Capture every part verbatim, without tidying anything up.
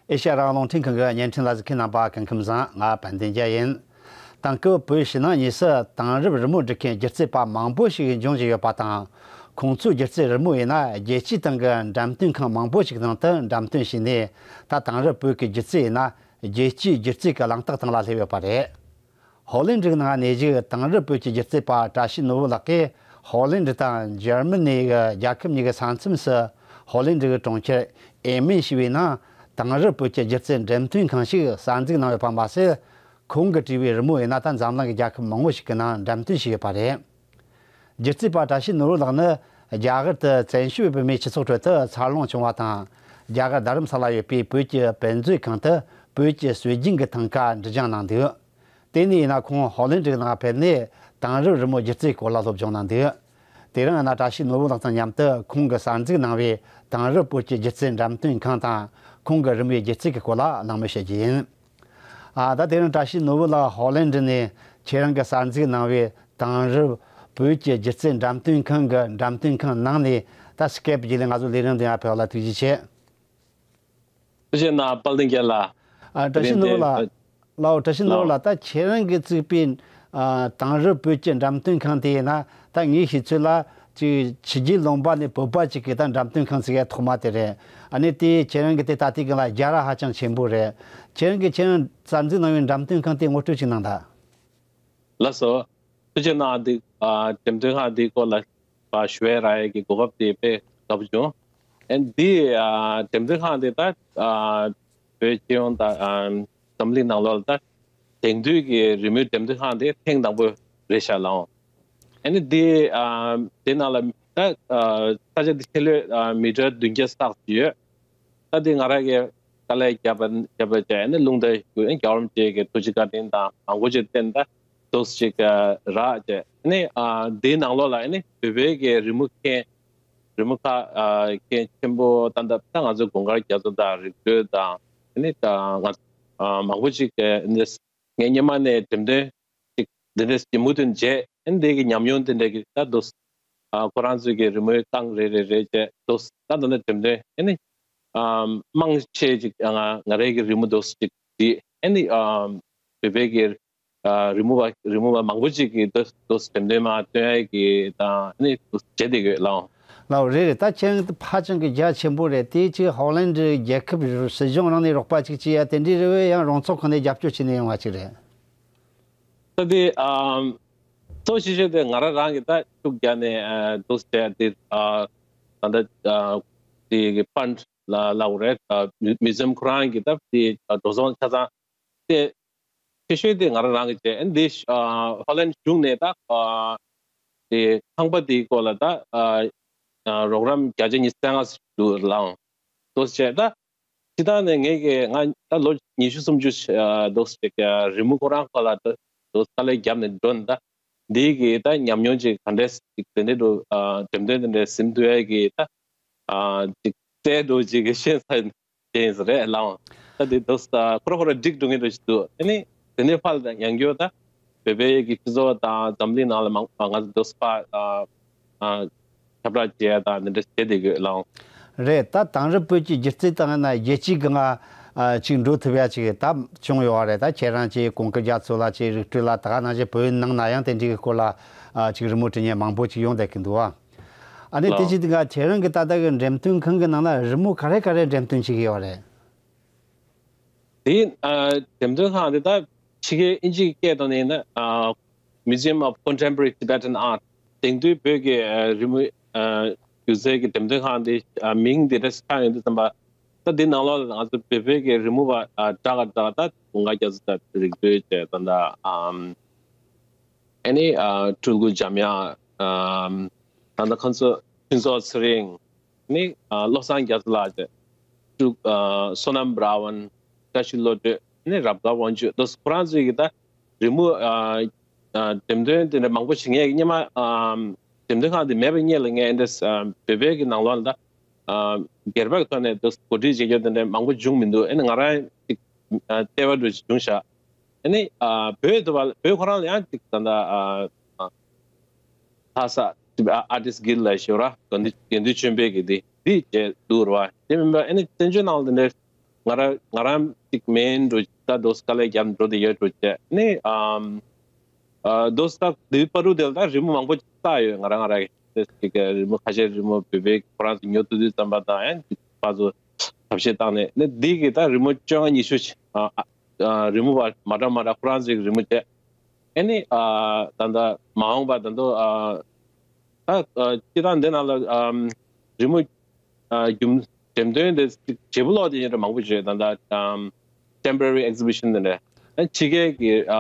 ཨེ་ཤ་ཡ་རང་དབང་རླུང་འཕྲིན་ཁང་གི་བརྙན་འཕྲིན་ལ་གཟིགས་མཁན་རྣམ་པ་སྐུ་ཁམས་བཟང་། ང་དཔལ་ལྡན་རྒྱལ་ཡིན། དེང་སྐབས་བོད་ཕྱི་ནང་གཉིས་སུ་དེང་རབས་རི་མོ་འབྲི་མཁན་སྒྱུ་རྩལ་པ་མང་པོ་ཞིག་འབྱུང་བཞིན་ཡོད་པ་དང་། ཁོང་ཚོའི་སྒྱུ་རྩལ་རི་མོ་ཡིན་ན་རྒྱལ་སྤྱིའི་སྟེང་གི་འགྲེམས་སྟོན་ཁང་མང་པོ་ཞིག་ནང་དུ་འགྲེམས་སྟོན་བྱས་ནས། ད་དེང་རབས་བོད་ཀྱི་སྒྱུ་རྩལ་ཡིན་ན་རྒྱལ་སྤྱིའི་སྒྱུ་རྩལ་གྱི་གླེང་སྟེགས་སྟེང་ལ་སླེབས་ཡོད་པ་རེད། ཧོ་ལན་འབྲུག་ནང་གནས་བཞུགས་དེང་རབས་བོད་ཀྱི་སྒྱུ་རྩལ་པ་བཀྲ་ཤིས་ནོར་བུ་ལགས་ཀྱིས། ཧོ་ལན་འབྲུག་དང་འཇར་མ་ནི་གི་རྒྱལ་ཁབ་གཉིས་ཀྱི་ས་མཚམས་སུ་ཧོ་ལན་འབྲུག་གི་གྲོང་ཁྱེར་ཨེ་མེན་ཞེས་པའི་ནང་དེང་རབས་བོད་ཀྱི་སྒྱུ་རྩལ་འགྲེམས་སྟོན་ཁང་ཞིག་གསར་འཛུགས་གནང་ཡོད་པ་མ་ཟད། ཁོང་གིས་བྲིས་པའི་རི་མོ་ཡིན་ན་ད་འཛམ་གླིང་གི་རྒྱལ་ཁབ་མང་བོ་ཞིག་གི་ནང་འགྲེམས་སྟོན་བྱས་ཡོད་པ་རེད། སྒྱུ་རྩལ་པ་བཀྲ་ཤིས་ནོར་བུ་ལགས་ནི་རྒྱ་གར་དུ་བཙན་བྱོལ་བོད་མིའི་སྤྱི་ཚོགས་ཁྲོད་དུ་འཚར་ལོངས་བྱུང་བ་དང་། རྒྱ་གར་རྡ་རམ་ས་ལ་ཡོད་པའི་བོད་ཀྱི་དཔེ་མཛོད་ཁང་དུ་བོད་ཀྱི་སྲོལ་རྒྱུན་གྱི་ཐང་ཀ་འབྲི་སྦྱང་གནང་འདུག་དེ་ནས་ཡིན་ན་ཁོང་ཧོ་ལན་འབྲུག་ནང་ཕེབས་ནས་དེང་རབས་རི་མོ་སྒྱུ་རྩལ་སྐོར་ལ་སློབ་སྦྱོང་གནང་འདུག་དེ་རིང་ཡིན་ན་བཀྲ་ཤིས་ནོར་བུ་ལགས་དང་མཉམ་དུ་ཁོང་གིས་གསར་འཛུགས་གནང་བའི་དེང་རབས་བོད་ཀྱི་སྒྱུ་རྩལ་འགྲེམས་སྟོན་ཁང་དང་། ཁོང་གི་རི་མོའི་སྒྱུ་རྩལ་གྱི་སྐོར་ལ་གླེང་མོལ་བྱེད་རྒྱུ་ཡིན། ཨ། ད་དེ་རིང་བཀྲ་ཤིས་ནོར་བུ་ལགས་ཧོ་ལན་འབྲུག་ནས་ཁྱེད་རང་གིས་གསར་འཛུགས་གནང་བའི་དེང་རབས་བོད་ཀྱི་སྒྱུ་རྩལ་འགྲེམས་སྟོན་ཁང་གི་འགྲེམས་སྟོན་ཁང་ནང་ནས་ད་སི་ཀེབ་བརྒྱུད་ལས་ང་ཚོ་ལས་རིམ་འདི་ཡར་ཕེབས་པ་ལ་ཐུགས་རྗེ་ཆེ། ཐུགས་རྗེ་གནང་དཔལ་ལྡན་རྒྱལ་ལགས། ཨ། བཀྲ་ཤིས་ནོར་བུ་ལགས། ལགས་འོ། བཀྲ་ཤིས་ནོར་བུ་ལགས། ད་ཁྱེད་རང་གིས་བཙུགས་པའི་ཨ་དེང་རབས་བོད་ཀྱི་འགྲེམས་སྟོན་ཁང་དེ་ཡིན་ན། ད་ངའི་ཤེས་ཚོད་ལ་ཅིག་ཕྱི་རྒྱལ་ལུང་པ་ནས་བོད་པ་ཅིག་གིས་ད་འགྲེམས་སྟོན་ཁང་བཙུགས་ཡ་ཐོག་མ་དེ་རེད། ཨ་ནི་དེ་ཁྱེད་རང་གིས་དེ་ད་ལྟའི་སྒང་ལ་རྒྱལ་ར་ཧ་ཅང་ཆེན་པོ་རེད། ཁྱེད་རང་གིས་ཁྱེད་རང་གསར་འཛུགས་གནང་བའི་འགྲེམས་སྟོན་ཁང་དེ་ངོ་སྤྲོད་ཅིག་གནང་དང་། ལགས་སོ། ཐུགས་རྗེ་གནང་། འདི་ཨ་འགྲེམས་སྟོན་ཁང་འདིའི་སྐོར་ལ་ཞུ་ཡ་རག་ཡས་ཀྱི་གོ་སྐབས་དེ་དཔེ་དགའ་པོ་བྱུང་། ཨ་ནི་འདི་ཨ་འགྲེམས་སྟོན་ཁང་འདི་ད་ཨ་བོད་སྤྱི་ཡོངས་དང་ཨ་འཛམ་གླིང་ནང་ལོགས་ལ་ད་དེང་དུས་ཀྱི་རི་མོའི་འགྲེམས་སྟོན་ཁང་དེ་ཐེངས་དང་པོ་རེད་ཤག་ལགས། ཨ་ནི་འདི་ཨ་འདི་ནང་ལ་ད་ཨ་ས་ཆ་འདི་ཆེ་ལོས་ཨ་མི་ཊར་བདུན་བརྒྱ་ལྷག་ཅིག་ཡོད། ད་འདི་ང་རང་གིས་དཀའ་ལས་བརྒྱབ་པ་བརྒྱབ་པ་བྱས་ནས་རླུང་རྟ་ཡུ་རྒྱལ་བ་རིན་པོ་ཆེ་གི་ཐུགས་རྗེ་བཀའ་དྲིན་དང་མང་པོ་ཅིག་བརྟེན་ད་འདུག་ཅིག་རག་བྱས་ནས། ཨ་འདིའི་ནང་ལོགས་ལ་ཨ་ནི་བོད་པའི་གི་རི་མོ་མཁན། རི་མོ་ཁ་ཨ་མཁན་ཆེན་པོ་ད་ད་ད་ང་ཚོ་དགུན་ཁར་རྒྱ་མཚོ་དང་རི་ཁྲོད་དང་ཨ་ནི་ད་ང་ཨ་མང་པོ་ཅིག་གི་ཨ་ནི་ངས་སྔོན་མ་ནས་འགྲེམས་སྟོན་ཅིག་འདི་འདྲ་ཞིག་མུ་མཐུད་བྱས། ཨ་ནི་འདི་གི་ཉམས་མྱོང་འདི་འདྲ་གི་ད་འདུག་ཨ་ཁོ་རང་ཚོའི་གི་རི་མོའི་རྐང་རེ་རེ་རེ་བྱས་འདུག་ད་ད་ནི་འགྲེམས་སྟོན་ཨ་ནི་ཨ་མང་ཆེ་ཅིག་ང་ང་རའི་གི་རི་མོ་འདུག་ཅིག་བྲིས། ཨ་ནི་ཨ་བོད་པའི་གི་ཨ་རི་མོ་བ་རི་མོ་བ་མང་པོ་ཅིག་གི་འདུག་འདུག་འགྲེམས་སྟོན་མར་སྟོན་ཡ་གི་ད་ཨ་ནི་འདུག་བྱས་བསྡད་ཡོད་ལགས། ལགས་རེད་རེད། ད་ཁྱེད་རང་ཧ་ཅང་གི་རྒྱ་ཆེན་པོ་རེད། དེ་ཅིག་ཧོ་ལན་འབྲུག་རྒྱལ་ཁབ་སྲིད་གཞུང་རང་ནས་རོགས་པ་ཅིག་བྱེད་ཡ་དེ་འདྲའི་རེད་བས། ཡང་རང་ཚོགས་ཁང་ནས་རྒྱབ་སྐྱོར་བྱས་ནས་ཡོང་བ་ཅིག་རེད། ད་དེ་ཨ་གཙོ་ཆེ་ཤོས་དེ་ང་རང་རང་གིས་ད་ཤུགས་རྒྱག་ནས་ཨ་འདུག་བྱས་ཏེ་ཨ་ད་ལྟ་ཨ་དེ་གི་ཕན་ཌི་ལ་ལབ་དགོས་རེད། ཨ་མིའུ་ཛི་ཡམ་ཁོ་རང་གིས་ད་དེ་ཨ་འགྲོ་སོང་ཆ་ཚང་དེ་ཆེ་ཤོས་དེ་ང་རང་རང་གིས་བྱས། ཨ་འདི་ཨ་ཧོ་ལན་གཞུང་ནས་ད་ཨ་དེ་ཁང་པ་དེའི་སྐོར་ལ་ད་ཨ་ཨ་རོགས་རམ་བརྒྱ་ཆ་ཉི་ཤུ་རྩ་ལྔ་ཞིག་འདུག་ལགས། འདུག་བྱས་ད། སྤྱིར་བཏང་ནས་ངས་ཀྱི་ང་ད་ལོ་ཉི་ཤུ་སུམ་ཅུ་ཞིག་འདུག་ཅིག་རི་མོ་ཁོ་རང་སྐོར་ལ་འདུག་དཀའ་ལས་བརྒྱབ་ནས་འགྲོ་ནས་ད་འདི་གི་ད་ཉམས་མྱོང་ཅིག་ག་འདྲས་ཅིག་དེ་འདྲས་འདུག་འགྲེམས་སྟོན་དེ་འདྲས་ཟིན་ཐུབ་ཡ་གི་ད་ཅིག་རྩལ་འདུག་ཅིག་ཤེས་ས་དེ་ཡིན་ས་རེད་ལགས། ད་འདི་འདུག་ཁོ་ར་ཁོ་ར་འགྲིག་འགྲོ་ངེས་འདུག་ཅིག་འདུག་ཨ་ནི་དེ་ནས་ཕར་ཡང་བསྐྱར་ད་བོད་པའི་གི་སྤྱི་ཚོགས་དང་འཛམ་གླིང་ནང་ལ་མང་ང་ཚོ་འདུག་ཕར་ཨ་ཨ་ཁྱབ་བསྒྲགས་བྱེད་ཡ་དང་འདི་འདྲ་བྱེད་བསྡད་དགོས་ལགས། རེད། ད་དེང་རབས་བོད་ཀྱི་སྒྱུ་རྩལ་དང་ཡང་ན་རྒྱལ་སྤྱིའི་སྒང་ང་ཨ་ཅིག་འགྲོ་ཐུབ་ཡ་ཅིག་ད་བྱུང་ཡོད་རེད། ད་ཁྱེད་རང་ཅིག་གོང་གི་རྒྱ་མཚོ་ལ་ཅིག་རི་ཁྲོད་ལ་ད་ག་ནང་བཞིན་བོད་ནང་ན་ཡང་དེ་འདྲའི་གི་སྐོར་ལ་ཨ་ཅིག་རི་མོ་འབྲི་མཁན་མང་པོ་ཅིག་ཡོང་བསྡད་ཀྱི་འདུག་ཨ། ཨ་ནི་དེ་ལགས། ཅིག་དེ་ག་ཁྱེད་རང་གི་ད་ལྟ་གི་འགྲེམས་སྟོན་ཁང་གི་ནང་ན་རི་མོ་ག་རེ་ག་རེ་འགྲེམས་སྟོན་བྱེད་ཀྱི་ཡོད་རེད། དེ་ཨ་འགྲེམས་སྟོན་ཁང་དེ་ད་ཕྱི་རྒྱལ་དབྱིན་ཇིའི་སྐད་ཐོག་ནས་ཡིན་ན་ཨ་Museum of Contemporary Tibetan Art། དེང་དུས་བོད་ཀྱི་ཨ་རི་མོའི་ཨ་སྒྱུ་རྩལ་གྱི་འགྲེམས་སྟོན་ཁང་དེ་ཨ་མིང་དེ་འདྲ་ཆགས་ཡོང་དུས་ཙམ་པ། ད་དེ་ནང་ལོགས་ལ་ང་ཚོ་བོད་པའི་གི་རི་མོ་བ་ཨ་འདྲ་ག་འདྲ་ད་དུང་ག་རྒྱ་མཚོ་ད་རི་ཁྲོད་བྱས་ད་ད་ཨམ་ཨ་ནི་ཨ་སྤྲུལ་སྐུ་འཇམ་དབྱངས། ཨམ་ད་ད་ཁོང་ཚོ་ཕུན་ཚོགས་ཚེ་རིང་། ནི་ཨ་བློ་བཟང་རྒྱ་མཚོ་ལགས་བྱས། ཨ་བསོད་ནམས་ར་བན། བཀྲ་ཤིས་བློ་གྲོས། ནི་རབ་དཀར་དབང་ཕྱུག་དེ་ཁོ་རང་ཚོས་ཀྱིས་ད་རི་མོ་ཨ་ཨ་འགྲེམས་སྟོན་དེ་འདྲ་མང་པོ་ཞིག་ངས་སྔོན་མ་ཨ་འགྲེམས་སྟོན་ཁང་དེ་མེད་པའི་སྔོན་ལ་ངས་འདི་ཨ་བོད་པའི་གི་ནང་ལོགས་ལ་ད་ཨ་སྒེར་པའི་ཐོག་ནས་དེ་གོ་སྒྲིག་བྱེད་རྒྱུ་དེ་འདྲ་མང་པོ་བྱུང་མི་འདུག་ཨ་ནི་ང་རང་ཅིག་ཨ་ལྟེ་བ་འདྲ་ཞིག་བྱུང་ཤག་ཨ་ནི་ཨ་བོད་དུ་བ་བོད་ཁོ་རང་ལ་ཡང་ཅིག་ད་ལྟ་ཨ་ཨ་ལྷ་ས་ཨ་ཨར་ཊིསི་གིལཌ་ལབ་ཞིག་ཡོད་ར། དགེ་འདུན་དགེ་འདུན་ཆོས་འཕེལ་གྱི་འདི་འདི་བྱས་འདུག་ར་བ། དེ་མིན་པ་ཨ་ནི་བཙན་བྱོལ་ནང་ལ་དེ་འདྲའི་ ང་རང་ང་རང་ཅིག་མེན་འགྲོ་ད་དོ་དཀའ་ལས་རྒྱབ་འགྲོ་དེ་ཡོད་འགྲོ་བྱས་ནི་ཨམ་ཨ་དོ་ད་དེ་བར་དུ་དེ་ལ་ད་རི་མོ་མང་པོ་ཅིག་བལྟས་ཡོད། ང་རང་ང་རང་གི་ཅིག་རི་མོ་ཁ་ཤས་རི་མོ་བོད་པའི་ཁོ་རང་ཚོ་ཉོ་ཐུབ་དུས་ཙམ་པ་དང་ཡང་ཅིག་ཕར་ཚུར་ཐབས་ཤེས་བཏང་ནས་ནི་འདི་གི་ད་རི་མོ་བཅོ་ལྔ་ཉི་ཤུ་ཅིག་ཨ་ཨ་རི་མོ་བ་མ་འདྲ་མ་འདྲ་ཁོ་རང་ཚོའི་རི་མོ་བྱས། ཨ་ནི་ཨ་ད་ལྟ་མ་འོངས་པ་ད་དུང་ཨ་ད་ཨ་སྤྱི་བཏང་འདི་ནང་ལ་ཨམ་རི་མོ་ཨ་རྒྱུ་འགྲེམས་སྟོན་དེ་བརྗེ་པོ་ལོག་དེ་ཡིན་འདྲ་མང་པོ་ཞིག་ད་ལྟ་ཨམ་temporary exhibition དེ་འདྲ་ཨ་ཕྱི་རྒྱལ་གྱི་ཨ་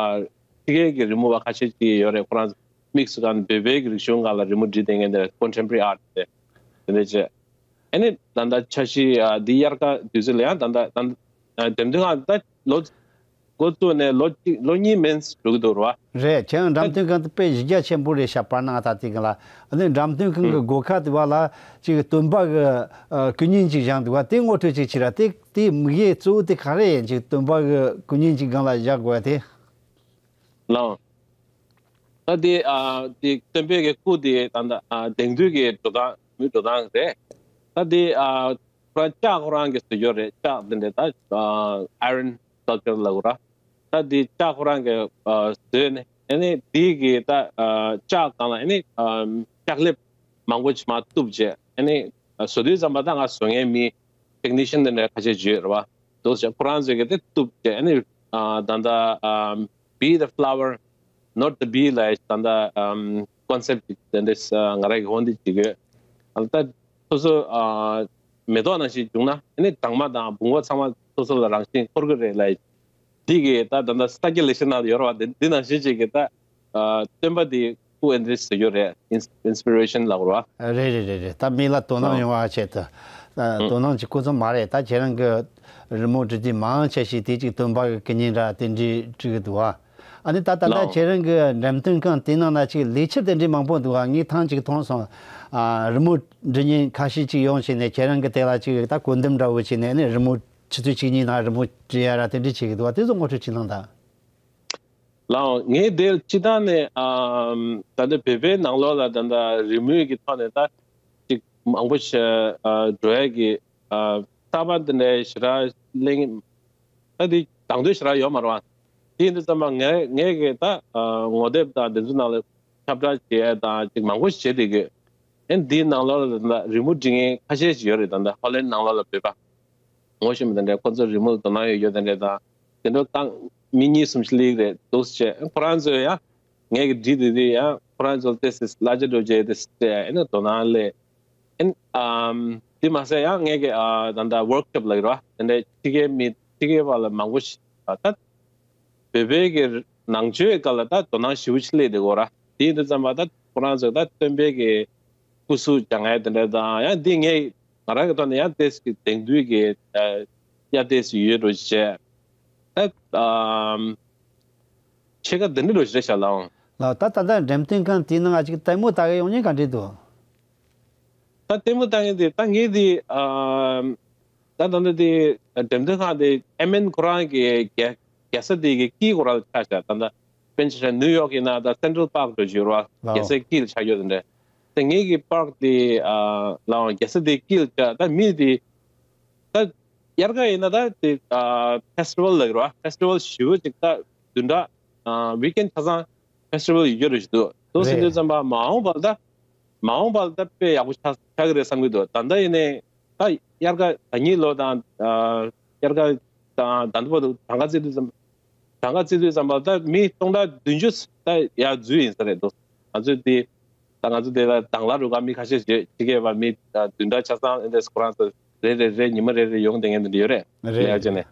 ཕྱི་རྒྱལ་གྱི་རི་མོ་བ་ཁ་ཤས་ཅིག་ཡོད་རེད། ཁོ་རང་དམིགས་སུ་བཀར་ནས་བོད་པའི་གི་རིག་གཞུང་སྒང་ལ་རི་མོ་བྲིས་བསྡད་མཁན་དེ་contemporary art དེ་དེ་འདྲ་བྱས། ཨ་ནི་ད་ལྟ་འཆར་གཞི་ཨ་འདི་དབྱར་ཁ་དུས་ཚོད་ལ་ཡང་ད་ལྟ་ད་ལྟ་འགྲེམས་སྟོན་ཁང་ད་ལོ་འགོ་བཙུགས་ནས་ལོ་གཅིག་ལོ་གཉིས་མིན་འགྲོ་གི་འདུག་ར། རེད། ཁྱེད་རང་འགྲེམས་སྟོན་ཁང་དེ་དཔེ་གཞི་རྒྱ་ཆེན་པོ་རེད་ཤག་པར་ནང་ད་ཐིག་གི་ལ། ཨ་ནི་འགྲེམས་སྟོན་ཁང་གི་ཨུ་སྒོ་ཁ་དེ་བ་ལ་ཅིག་སྟོན་པ་གི་ཨ་སྐུ་བརྙན་ཅིག་བཞེངས་འདུག་བ། དེ་ངོ་སྤྲོད་ཅིག་བྱེད་ར། དེ་དེ་དམིགས་ཡུལ་གཙོ་བོ་དེ་ག་རེ་ཡིན། ཅིག་སྟོན་པ་གི་སྐུ་བརྙན་ཅིག་སྒང་ལ་བཞག་དགོས་ཡ་དེ། ལའོ། ད་དེ་ཨ་དེ་སྟོན་པའི་གི་སྐུ་དེ་ད་ལྟ་ཨ་དེང་དུས་ཀྱི་འགྲོ་སྟངས་མི་འགྲོ་སྟངས་རེད། ད་དེ་ཨ་ཁོ་རང་ལྕགས་ཁོ་རང་གི་བཟོ་བཅོས་རེད། ལྕགས་དེ་འདྲ་ད་ཨ་iron sculpture ལབ་དགོས་ར། ད་དེ་ལྕགས་ཁོ་རང་གི་ཨ་བཟོས་ནས་ཨ་ནི་དེ་གི་ད་ཨ་ལྕགས་སྒང་ལ་ཨ་ནི་ཨ་ལྕགས་ལེབ་མང་པོ་ཅིག་མར་གཏུབ་བྱས། ཨ་ནི་བཟོ་དུས་ཙམ་པ་ད་ང་བཟོ་མཁན་མི་technician དེ་འདྲ་ཁ་ཤས་ཅིག་ཡོད་རེད་བ། དེ་ཚོ་ཁོ་རང་ཚོས་གི་དེ་གཏུབ་བྱས། ཨ་ནི་ཨ་ད་ལྟ་ཨམ་be the flower, not the bee ལབ་ད་ལྟ་ཨམ་concept ཅིག་དེ་འདྲ་ང་རང་གི་འོ་འདི་ཅིག་ཡོད། ཨ་ད་སོ་སོ་ཨ་མེ་ཏོག་ནང་བཞིན་བྱུང་ན་ཨ་ནི་སྦྲང་མ་དང་བུང་བ་ཚང་མ་སོ་སོ་ལ་རང་བཞིན་འཁོར་གི་རེད་ལབ། འདི་གི་ད་ད་ལྟ་circulation ནང་ཡོད་རེད་བ། འདི་འདི་ནང་བཞིན་ཅིག་གི་ད་ཨ་སྟོན་པ་འདི་སྐུ་ཨེ་འདྲ་ཟེར་རྒྱུ་རེད། ins- inspiration ལབ་དགོས་རེད་བ། རེད་རེད་རེད་རེད། ད་མི་ལ་དོ་སྣང་ཨ་ཡོང་བ་ཆེད་དུ། ཨ་ཨ་དོ་སྣང་གཅིག་པུ་ཙམ་མ་རེད། ད་ཁྱེད་རང་གི་རི་མོ་འབྲི་དུས་མང་ཆེ་ཞིག་དེ་གཅིག་སྟོན་པ་གི་སྐུ་བརྙན་འདྲ་དེ་འདྲའི་བྲིས་གི་འདུག་བ། ཨ་ནི་ད་ད་ལྟ་ལའོ། ཁྱེད་རང་གི་འགྲེམས་སྟོན་ཁང་དེ་ནང་ན་ཅིག་ལས་འཆར་དེ་འདྲའི་མང་པོ་འདུག་བ། ངས་ཐེངས་གཅིག་མཐོང་སོང་། ཨ་རི་མོ་འབྲི་མཁན་ཁ་ཤས་ཅིག་ཡོང་བྱས་ནས་ཁྱེད་རང་གི་དེ་ལ་ཅིག་ད་གོ་འདེམས་འདྲ་བོ་བྱས་ནས་ཨ་ནི་རི་མོ་ཆུ་ཚོད་གཅིག་གཉིས་ནང་རི་མོ་བྲིས་ཡ་ར་དེ་འདྲ་བྱེད་ཀྱི་འདུག་བ། དེ་ཚོ་ངོ་སྤྲོད་ཅིག་གནང་དང་། ལའོ། ངས་དེ་སྤྱི་བཏང་ནས་ཨམ་ད་ལྟ་བོད་པའི་ནང་ལོགས་ལ་ད་ལྟ་རི་མོའི་གི་ཐོག་ནས་ད་ཅིག་མང་པོ་ཞིག་ཨ་འགྲོ་ཡ་གི་ཨ་རྟག་པར་དེ་འདྲའི་ཞེ་དྲག་གླེང་ད་དེ་དང་དོད་ཞེ་དྲག་ཡོད་མ་རེད་བ། དེ་ཡིན་དུས་ཙམ་པ་ངས་ངས་གི་ད་ཨ་ངོ་དེབ་དང་དེ་ཚོ་ནང་ལ་ཁྱབ་བསྒྲགས་བྱེད་ཡ་དང་ཅིག་མང་པོ་ཞིག་བྱེད་བསྡད་གི། ཨེ་འདིའི་ནང་ལོགས་ལ་ད་ལྟ་རི་མོ་འབྲི་མཁན་ཁ་ཤས་ཤིག་ཡོད་རེད། ད་ལྟ་ཧོ་ལན་ནང་ལོགས་ལ་བོད་པ། ངོ་ཤེས་མི་དེ་འདྲས་ཁོ་ཚོ་རི་མོ་ལ་དོ་སྣང་ཡོད་ཡོད་དེ་འདྲས་དང་། དེ་འདྲ་རྐང་མི་གཉིས་གསུམ་ཞིག་སླེབས་རེད་འདུག་ཅེས། ཁོ་རང་ཚོས་ཡང་ངས་ཀྱི་བྲིས་དེ་དུས་ཡང་ཁོ་རང་ཚོ་ཏོག་ཙམ་གླ་ཆ་སྤྲོད་བྱས་ཏེ་ཟེར་ཨེ་ན་དོ་སྣང་སླེབས། ཨེ་ཨམ་དེ་མ་ཟད་ཡང་ངས་ཀྱི་ཨ་ད་ལྟ་ཝོརྐ་ཤོབ་ལབ་ཀྱི་རེད་བ། དེ་འདྲའི་ཕྱི་རྒྱལ་མི་ཕྱི་རྒྱལ་བ་ལ་མང་པོ་ཞིག་ད་བོད་པའི་གི་ནང་ཆོས་སྒང་ལ་ད་དོ་སྣང་ཞེ་པོ་ཅིག་སླེབས་བསྡད་ཀྱི་ཡོད་རེད། དེ་ཡིན་དུས་ཙམ་པ་ད་ཁོ་རང་ཚོས་ད་སྟོན་པའི་གི་སྐུ་གཟུགས་སྦྱང་ཡ་དེ་འདྲ་དང་ཡང་འདི་ངས་ང་རང་གི་ཐོག་ནས་ཡང་ཏོག་ཙམ་གྱི་དེང་དུས་ཀྱི་ཨ་ཡ་ཏོག་ཙམ་ཡོད་འགྲོ་ཞེས། ད་ཨམ་ཕྱེད་ཀ་འདི་འདྲ་འགྲོ་ཞེས་བྱ་ལའང་། ལགས། ད་ད་ལྟ་འགྲེམས་སྟོན་ཁང་དེའི་ནང་ང་ཅིག་ལྟད་མོ་ལྟ་གི་ཡོང་མཁན་ག་འདྲས་འདུག་ད་ལྟད་མོ་ལྟ་མཁན་དེ་ད་ངས་དེ་ཨམ་ད་ད་ལྟ་དེ་འགྲེམས་སྟོན་ཁང་དེ་ཨེ་མན་ཁོ་རང་གི་རྒྱལ་རྒྱལ་ས་དེ་གི་དཀྱིལ་ཁོ་རང་ལ་ཆགས་ཤག་ད་ལྟ་དཔེར་ན་ཆ་བཞག་ན་ནིའུ་ཡོག་ཡིན་ན་ད་སེན་ཊྲལ་པཱརཀ་འགྲོ་བཞིན་རོ། རྒྱལ་ལའོ། སའི་དཀྱིལ་ཆགས་ཡོད་དེ་འདྲ། དེ་ངེད་ཀྱི་པཱརཀ་དེ་ཨ་ལའང་རྒྱལ་ས་དེ་དཀྱིལ་ཆགས། ད་མི་དེ་ད་དབྱར་ཁ་ཡིན་ན་ད་དེ་ཨ་ཕེ་སི་ཊི་ཝལ་ལབ་ཀྱི་རོ། ཕེ་སི་ཊི་ཝལ་ཞེ་པོ་ཅིག་ད་བདུན་ཕྲག་ཨ་ཝིག་ཨེན་ཆ་ཚང་ཕེ་སི་ཊི་ཝལ་ཡོད་རེད་ཞུ་འདུག་དེ་འདྲ་ཟེར་དུས་རེད། ཙམ་པ་མ་འོངས་པར་ད་མ་འོངས་པར་ད་དཔེ་ཡག་པོ་ཆགས་ཆགས་ཀྱི་རེད་བསམ་གྱི་འདུག་ད་ལྟ་ཡིན་ནའི་ད་དབྱར་ཁ་ཟླ་གཉིས་ལོ་དང་ཨ་དབྱར་ཁ་དང་ཟླ་འདི་བར་དུ་གྲངས་ཀ་བརྩིས་དུས་ཙམ་གྲངས་ཀ་བརྩིས་དུས་ཙམ་པ་ད་མི་སྟོང་ཕྲག་བདུན་ཅུ་ད་ཡར་འཛུལ་ཡིན་ས་རེད་འདུག་ང་ཚོས་དེ་ད་ང་ཚོ་དེ་ལ་དང་བླངས་རུ་ཁག་མི་ཁ་ཤས་ཤིག་ཕྱི་རྒྱལ་བ་མི་བདུན་ཕྲག་ཆ་ཚང་ཨེ་འདྲས་ཁོ་རང་ཚོ་རེ་རེ་རེ་ཉི་མ་རེ་རེ་ཡོང་བསྡད་མཁན་དེ་འདྲ་ཡོད་རེད། རེད། ལས་ཀ་བྱས་ནས་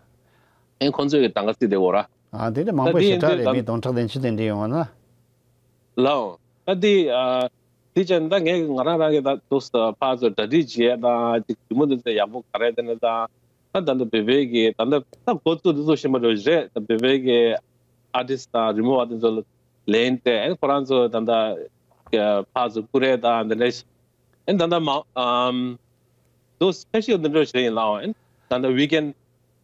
ཨེ་ཁོང་ཚོས་གི་གྲངས་ཀ་བརྩིས་བསྡད་ཡོད་ར། ཨ་དེ་འདྲ་མང་པོ་ཞེ་དྲག་རེད། མི་སྟོང་ཕྲག་བདུན་ཅུ་དེ་འདྲ་ཡོང་བ་ན། ལའོ། ད་འདི་ཨ་འདི་བྱས་ན་ད་ངས་ང་རང་རང་གི་ད་དུ་ཕར་ཚུར་གྲ་སྒྲིག་བྱེད་ཡ་དང་ཅིག་རི་མོ་འདི་ཚོ་ཡག་པོ་ག་རེ་བསྟན་ན་ད་ད་ད་ལྟ་བོད་པའི་གི་ད་ལྟ་ད་འགོ་བཙུགས་འདི་ཚོ་ཤེས་མ་འགྲོ་རེད། ད་བོད་པའི་གི་ཨར་ཊིསི་དང་རི་མོ་བ་འདི་ཚོ་ལ་ལན་སྤྲད་ཨེ་ཁོ་རང་ཚོ་ད་ལྟ་ཕར་ཚུར་ཀུ་རེ་དང་འདི་འདྲ་ཨེ་ད་ལྟ་མ་ཨམ་དུ་སི་པེ་ཤལ་འདི་འདྲ་ཞིག་ཡིན་ལའོ། ཨེ་ད་ལྟ་ཝིག་ཨེན་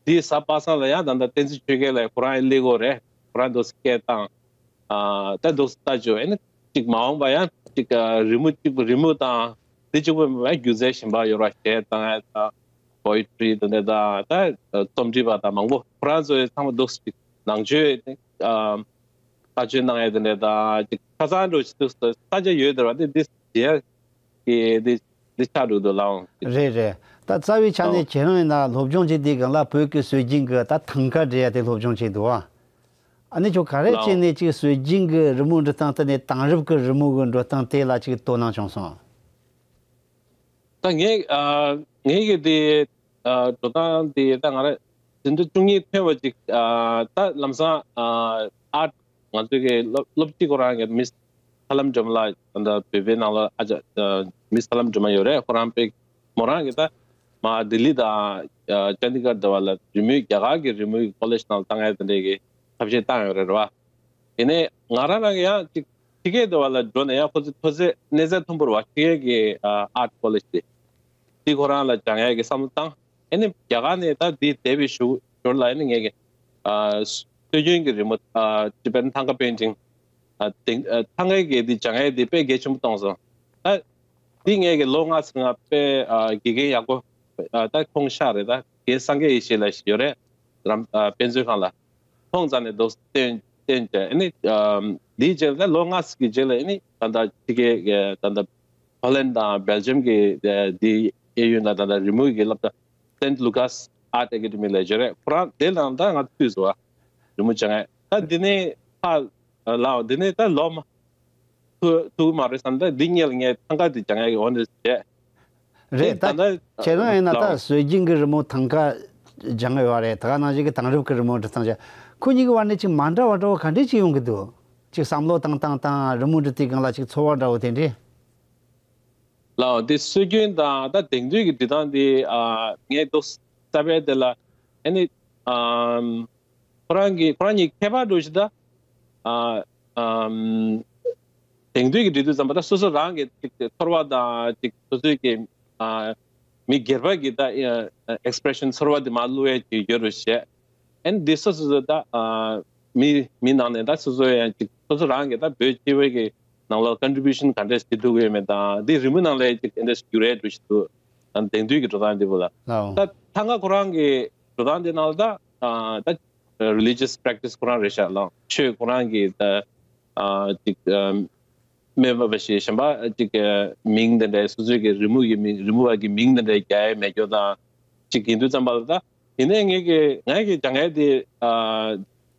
འདི་གཟའ་པ་སངས་ལ་ཡང་ད་ལྟ་བསྟན་འཛིན་ཆོས་རྒྱལ་ལགས་ཁོ་རང་ཡང་སླེབས་ཀྱི་ཡོད་རེད། ཁོ་རང་འདུག་སེ་སྐད་བཏང་། ཨ་ད་འདུག་སེ་ལྟ་བྱོས། ཨེ་ན་ཅིག་མ་འོངས་པ་ཡང་ཅིག་ཨ་རི་མོ་གཅིག་པུ་རི་མོ་དང་འདི་གཅིག་པུ་མེད་པ་སྒྱུ་རྩལ་གཞན་པ་ཡོད་ར་གཞས་བཏང་ཡ་དང་ པོ་ཨེ་ཊི་རི་དེ་འདྲ་དང་། ད་རྩོམ་སྒྲིག་པ་དང་མང་པོ། ཁོ་རང་ཚོ་ཚང་མ་འདུག་སེ་ནང་ཆོས་ཨ་བཀའ་ཆོས་གནང་ཡས་དེ་འདྲ་དང་། ཅིག་ཁ་སང་འགྲོ་ཅིག་འདུག་སེ་ས་ཆ་ཡོད་དེ་བ། དེ་འདི་དེ་ཡ་གི་འདི་འདི་ཆགས་འགྲོ་འདུག་ལགས། རེད་རེད། ད་རྩ་བའི་ཆ་ནས་ཨོ། ཁྱེད་རང་ཡིན་ན་སློབ་སྦྱོང་བྱེད་དུས་སྒང་ལ་བོད་ཀྱི་སྲོལ་རྒྱུན་གྱི་ད་ཐང་ཀ་འབྲི་ཡ་དེ་སློབ་སྦྱོང་བྱས་འདུག་ཨ། ཨ་ནི་ཁྱོད་ག་རེ་བྱས་ནས་ཅིག་སྲོལ་རྒྱུན་གྱི་རི་མོ་འབྲི་སྟངས་དེ་ནས་དེང་རབས་ཀྱི་རི་མོ་གི་འགྲོ་སྟངས་དེ་ལ་ཅིག་དོ་སྣང་བྱུང་སོང་། ད་ངས་ཨ་ངས་གི་དེ་ཨ་འགྲོ་སྟངས་དེ། ད་ང་རང་ཟིན་ཐོ་བཅུ་གཉིས་ཐོན་པ་ཅིག་ཨ་ད་ལམ་སང་ཨ་ཨར་ཊི། ང་ཚོའི་གི་སློབ་སློབ་སྤྱི་ཁོ་རང་གི་མིས་ཧ་ལམ་སྒྲོལ་མ་ལགས། ད་ལྟ་བོད་པའི་ནང་ལ་ཨ་ཅག་ཨ་མིས་ཧ་ལམ་སྒྲོལ་མ་ཡོད་རེད། ཁོ་རང་དཔེ་མོ་རང་གི་ད་མ་ལྡི་ལི་དང་ཨ་ཅན་དི་གར་དེ་བ་ལ་རི་མོའི་རྒྱ་གར་གྱི་རི་མོའི་ཀོ་ལེ་ཇི་ནང་ལ་བཏང་ཡས་དེ་འདྲའི་གི་ཐབས་ཤེས་བཏང་ཡོད་རེད་རེད་བ། ཡིན་ནའི་ང་རང་རང་གི་ཡང་ཅིག་ཕྱི་རྒྱལ་དེ་བ་ལ་འགྲོ་ནས་ཡང་ཁོ་ཚོའི་མཐོ་ཚད་གནས་ཚད་མཐོན་པོ་རེད་བ། ཕྱི་རྒྱལ་གྱི་ཨ་ཨར་ཊི་ཀོ་ལེ་ཇི་དེ་དེ་ཁོ་རང་ལ་སྦྱང་ཡས་ཀྱི་བསམ་བློ་བཏང་། ཨ་ནི་རྒྱ་གར་ནས་ད་འདི་འདས་པའི་ཞོར་ཞོར་ལ་ཨ་ནི་ངས་ཀྱི་ཨ་སྲོལ་རྒྱུན་གྱི་རི་མོ་ཨ་ཊི་བེ་ཊན་ཐང་ཀ་པེན་ཊིང་ཨ་དེང་ཨ་ཐང་ཀའི་གི་འདི་སྦྱང་ཡས་འདི་དཔེ་གལ་ཆེན་པོ་མཐོང་སོང་། ད་འདི་ངས་ཀྱི་ལོ་ལྔ་ཙམ་སྔ་དཔེ་ཨ་དགེ་རྒན་ཡག་པོ་ཨ་ད་ཁོང་ཤག་རེད། ད་རྒན་སངས་རྒྱས་ཡེ་ཤེས་ལགས་ཤིག་ཡོད་རེད། རམ་ཨ་དཔེ་མཛོད་ཁང་ལ། ཁོང་རྩ་ནས་འདུག་བསྟན་བསྟན་བྱས། ཨ་ནི་ཨམ་འདིའི་རྗེས་ལ་ལོ་ལྔ་ཙམ་གྱི་རྗེས་ལ་ཨ་ནི་ད་ལྟ་ཕྱི་རྒྱལ་གྱི་ད་ལྟ་ཧོ་ལན་དང་སྦེལ་ཇམ་གྱི་ཨ་འདི་གཡས་གཡོན་ལ་ད་ལྟ་རི་མོ་གི་སློབ་གྲྭ་སེན་ལུ་ཀཱས་ཨར་ཊི་ཨེ་ཀ་ཌེ་མི་ལབ་ཡས་རེད། ཁོ་རང་དེ་ལའང་ད་ང་ཚོས་སུ་བ་རི་མོ་སྦྱང་ཡས། ད་འདི་ནས་ཧ་ལའོ་འདི་ནས་ད་ལོ་མ་ཐུག་ཐུག་མ་རེད་བསམ། ད་འདི་སྔོན་ལ་ངས་ཐང་ཀ་འདི་སྦྱང་ཡས་ཀྱི་འོ་འདི་བྱས། རེད། དེ་ད་ད་ལྟ་ཁྱེད་རང་ཡིན་ན་ད་ལའོ་སྲོལ་རྒྱུན་གྱི་རི་མོ་ཐང་ཀ་སྦྱང་ཡོད་རེད། ད་ག་ནང་བཞིན་གྱི་དེང་རབས་ཀྱི་རི་མོ་འབྲི་སྟངས་བྱས། ཁོ་གཉིས་ཀྱི་བར་ནས་ཅིག་མ་འདྲ་བ་འདྲ་བོ་ག་འདྲས་ཅིག་ཡོང་གི་འདུག་ཅིག་བསམ་བློ་བཏང་སྟངས་དང་རི་མོ་འབྲི་དུས་སྒང་ལ་ཅིག་ཚོར་བ་འདྲ་བོ་དེ་འདྲས། ལའོ་འདི་སྲོལ་རྒྱུན་དང་ད་དེང་དུས་ཀྱི་འབྲི་སྟངས་འདི་ཨ་ངས་འདུག་ས་བལ་དེ་ལ་ཨ་ནི་ཨམ་ཁོ་རང་གི་ཁོ་རང་གཉིས་ཁྱད་པར་འདྲ་བོ་ཞིག་ད་ཨ་ཨམ་དེང་དུས་ཀྱི་འབྲི་དུས་ཙམ་པ་ད་སོ་སོ་རང་གི་ཅིག་ཚོར་བ་དང་ཅིག་སོ་སོའི་གི་ཨ་མི་སྒེར་པ་གི་ད་ཨེག་སི་པི་རེ་ཤན་ཚོར་བ་དེ་མར་བླུག་ཡས་ཅིག་ཡོད་རེད་བཤད། ཨན་འདི་སོ་སོ་སོ་ད་ཨ་མི་མི་ནང་ནས་ད་སོ་སོ་ཡང་ཅིག་སོ་སོ་རང་གི་ད་བོད་སྤྱི་པའི་གི་ནང་ལོགས་ཀོན་ཊི་བིའུ་ཤན་ག་འདྲས་བྱེད་ཐུབ་ཀྱི་ཡོད་མེད་དང་། འདི་རི་མོ་ནང་ལ་ཅིག་ཨེ་འདྲས་འགྱུར་ཡས་འགྲོ་བཞིན་འདུག་ཨ་དེང་དུས་ཀྱི་འགྲོ་སྟངས་འདི་བོ་ལ་ལའོ། ད་ཐང་ཀ་ཁོ་རང་གི་འགྲོ་སྟངས་འདི་ནང་ལ་ད་ཨ་ད་རི་ལི་ཇི་ཡས་པེ་རེག་ཊི་སི་ཁོ་རང་རེད་ཤག་ལགས། ཆོས་ཁོ་རང་གི་ད་ཨ་ཅིག་ཨ་སྨན་པ་བ་ཞིག་གཞན་པ་ཅིག་གི་མིང་འདི་འདྲའི་སོ་སོའི་གི་རི་མོ་གི་མིང་རི་མོ་བ་གི་མིང་འདི་འདྲའི་རྒྱག་ཡས་མེད་རྒྱུ་དང་ཅིག་ཡིན་དུས་ཙམ་པ་ལ་ད། ཡིན་ནའི་ངས་ཀྱི་ངས་ཀྱི་སྦྱང་ཡས་དེ་ཨ་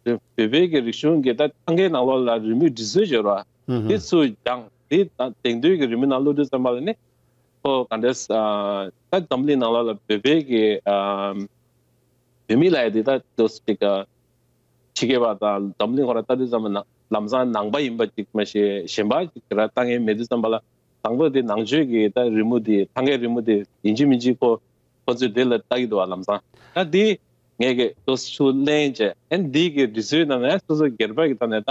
བོད་པའི་གི་རིག་གཞུང་གི་ད་ཐང་ཀའི་ནང་ལོགས་ལ་རི་མོའི་འབྲི་སྲོལ་ཡོད་ར། ཧུམ་དེ་ཧུམ། ཚུར་སྦྱངས། དེ་ད་དེང་དུས་ཀྱི་རི་མོའི་ནང་བླུགས་དུས་ཙམ་པ་ལ་ནི་ཁོ་ག་འདྲས་ཨ་ད་འཛམ་གླིང་ནང་ལོགས་ལ་བོད་པའི་གི་ཨ་བོད་མི་ལབ་ཡས་དེ་ད་དུས་ཅིག་ཨ་ཕྱི་རྒྱལ་བ་དང་འཛམ་གླིང་ཁོ་ར་ལྟ་དུས་ཙམ་པ་ན་ལམ་སང་ནང་པ་ཡིན་པ་ཅིག་མ་ཤེས་གཞན་པ་ཅིག་ག་ར་ལྟ་མཁན་མེད་དུས་ཙམ་པ་ལ་དང་པོ་དེ་ནང་ཆོས་ཀྱི་ད་རི་མོ་དེ་ཐང་ཀའི་རི་མོ་དེ་ཡིན་གཅིག་མིན་གཅིག་ཁོ་ཁོ་ཚོས་དེ་ལ་ལྟ་གི་འདུག་བ་ལམ་སང་། ད་དེ་ངས་ཀྱི་ཏོག་ཙམ་ལེན་བྱས། ཨན་དེ་གི་འབྲི་སྲོལ་ནང་ནས་སོ་སོ་སྒེར་པ་གི་ཐོག་ནས་ད་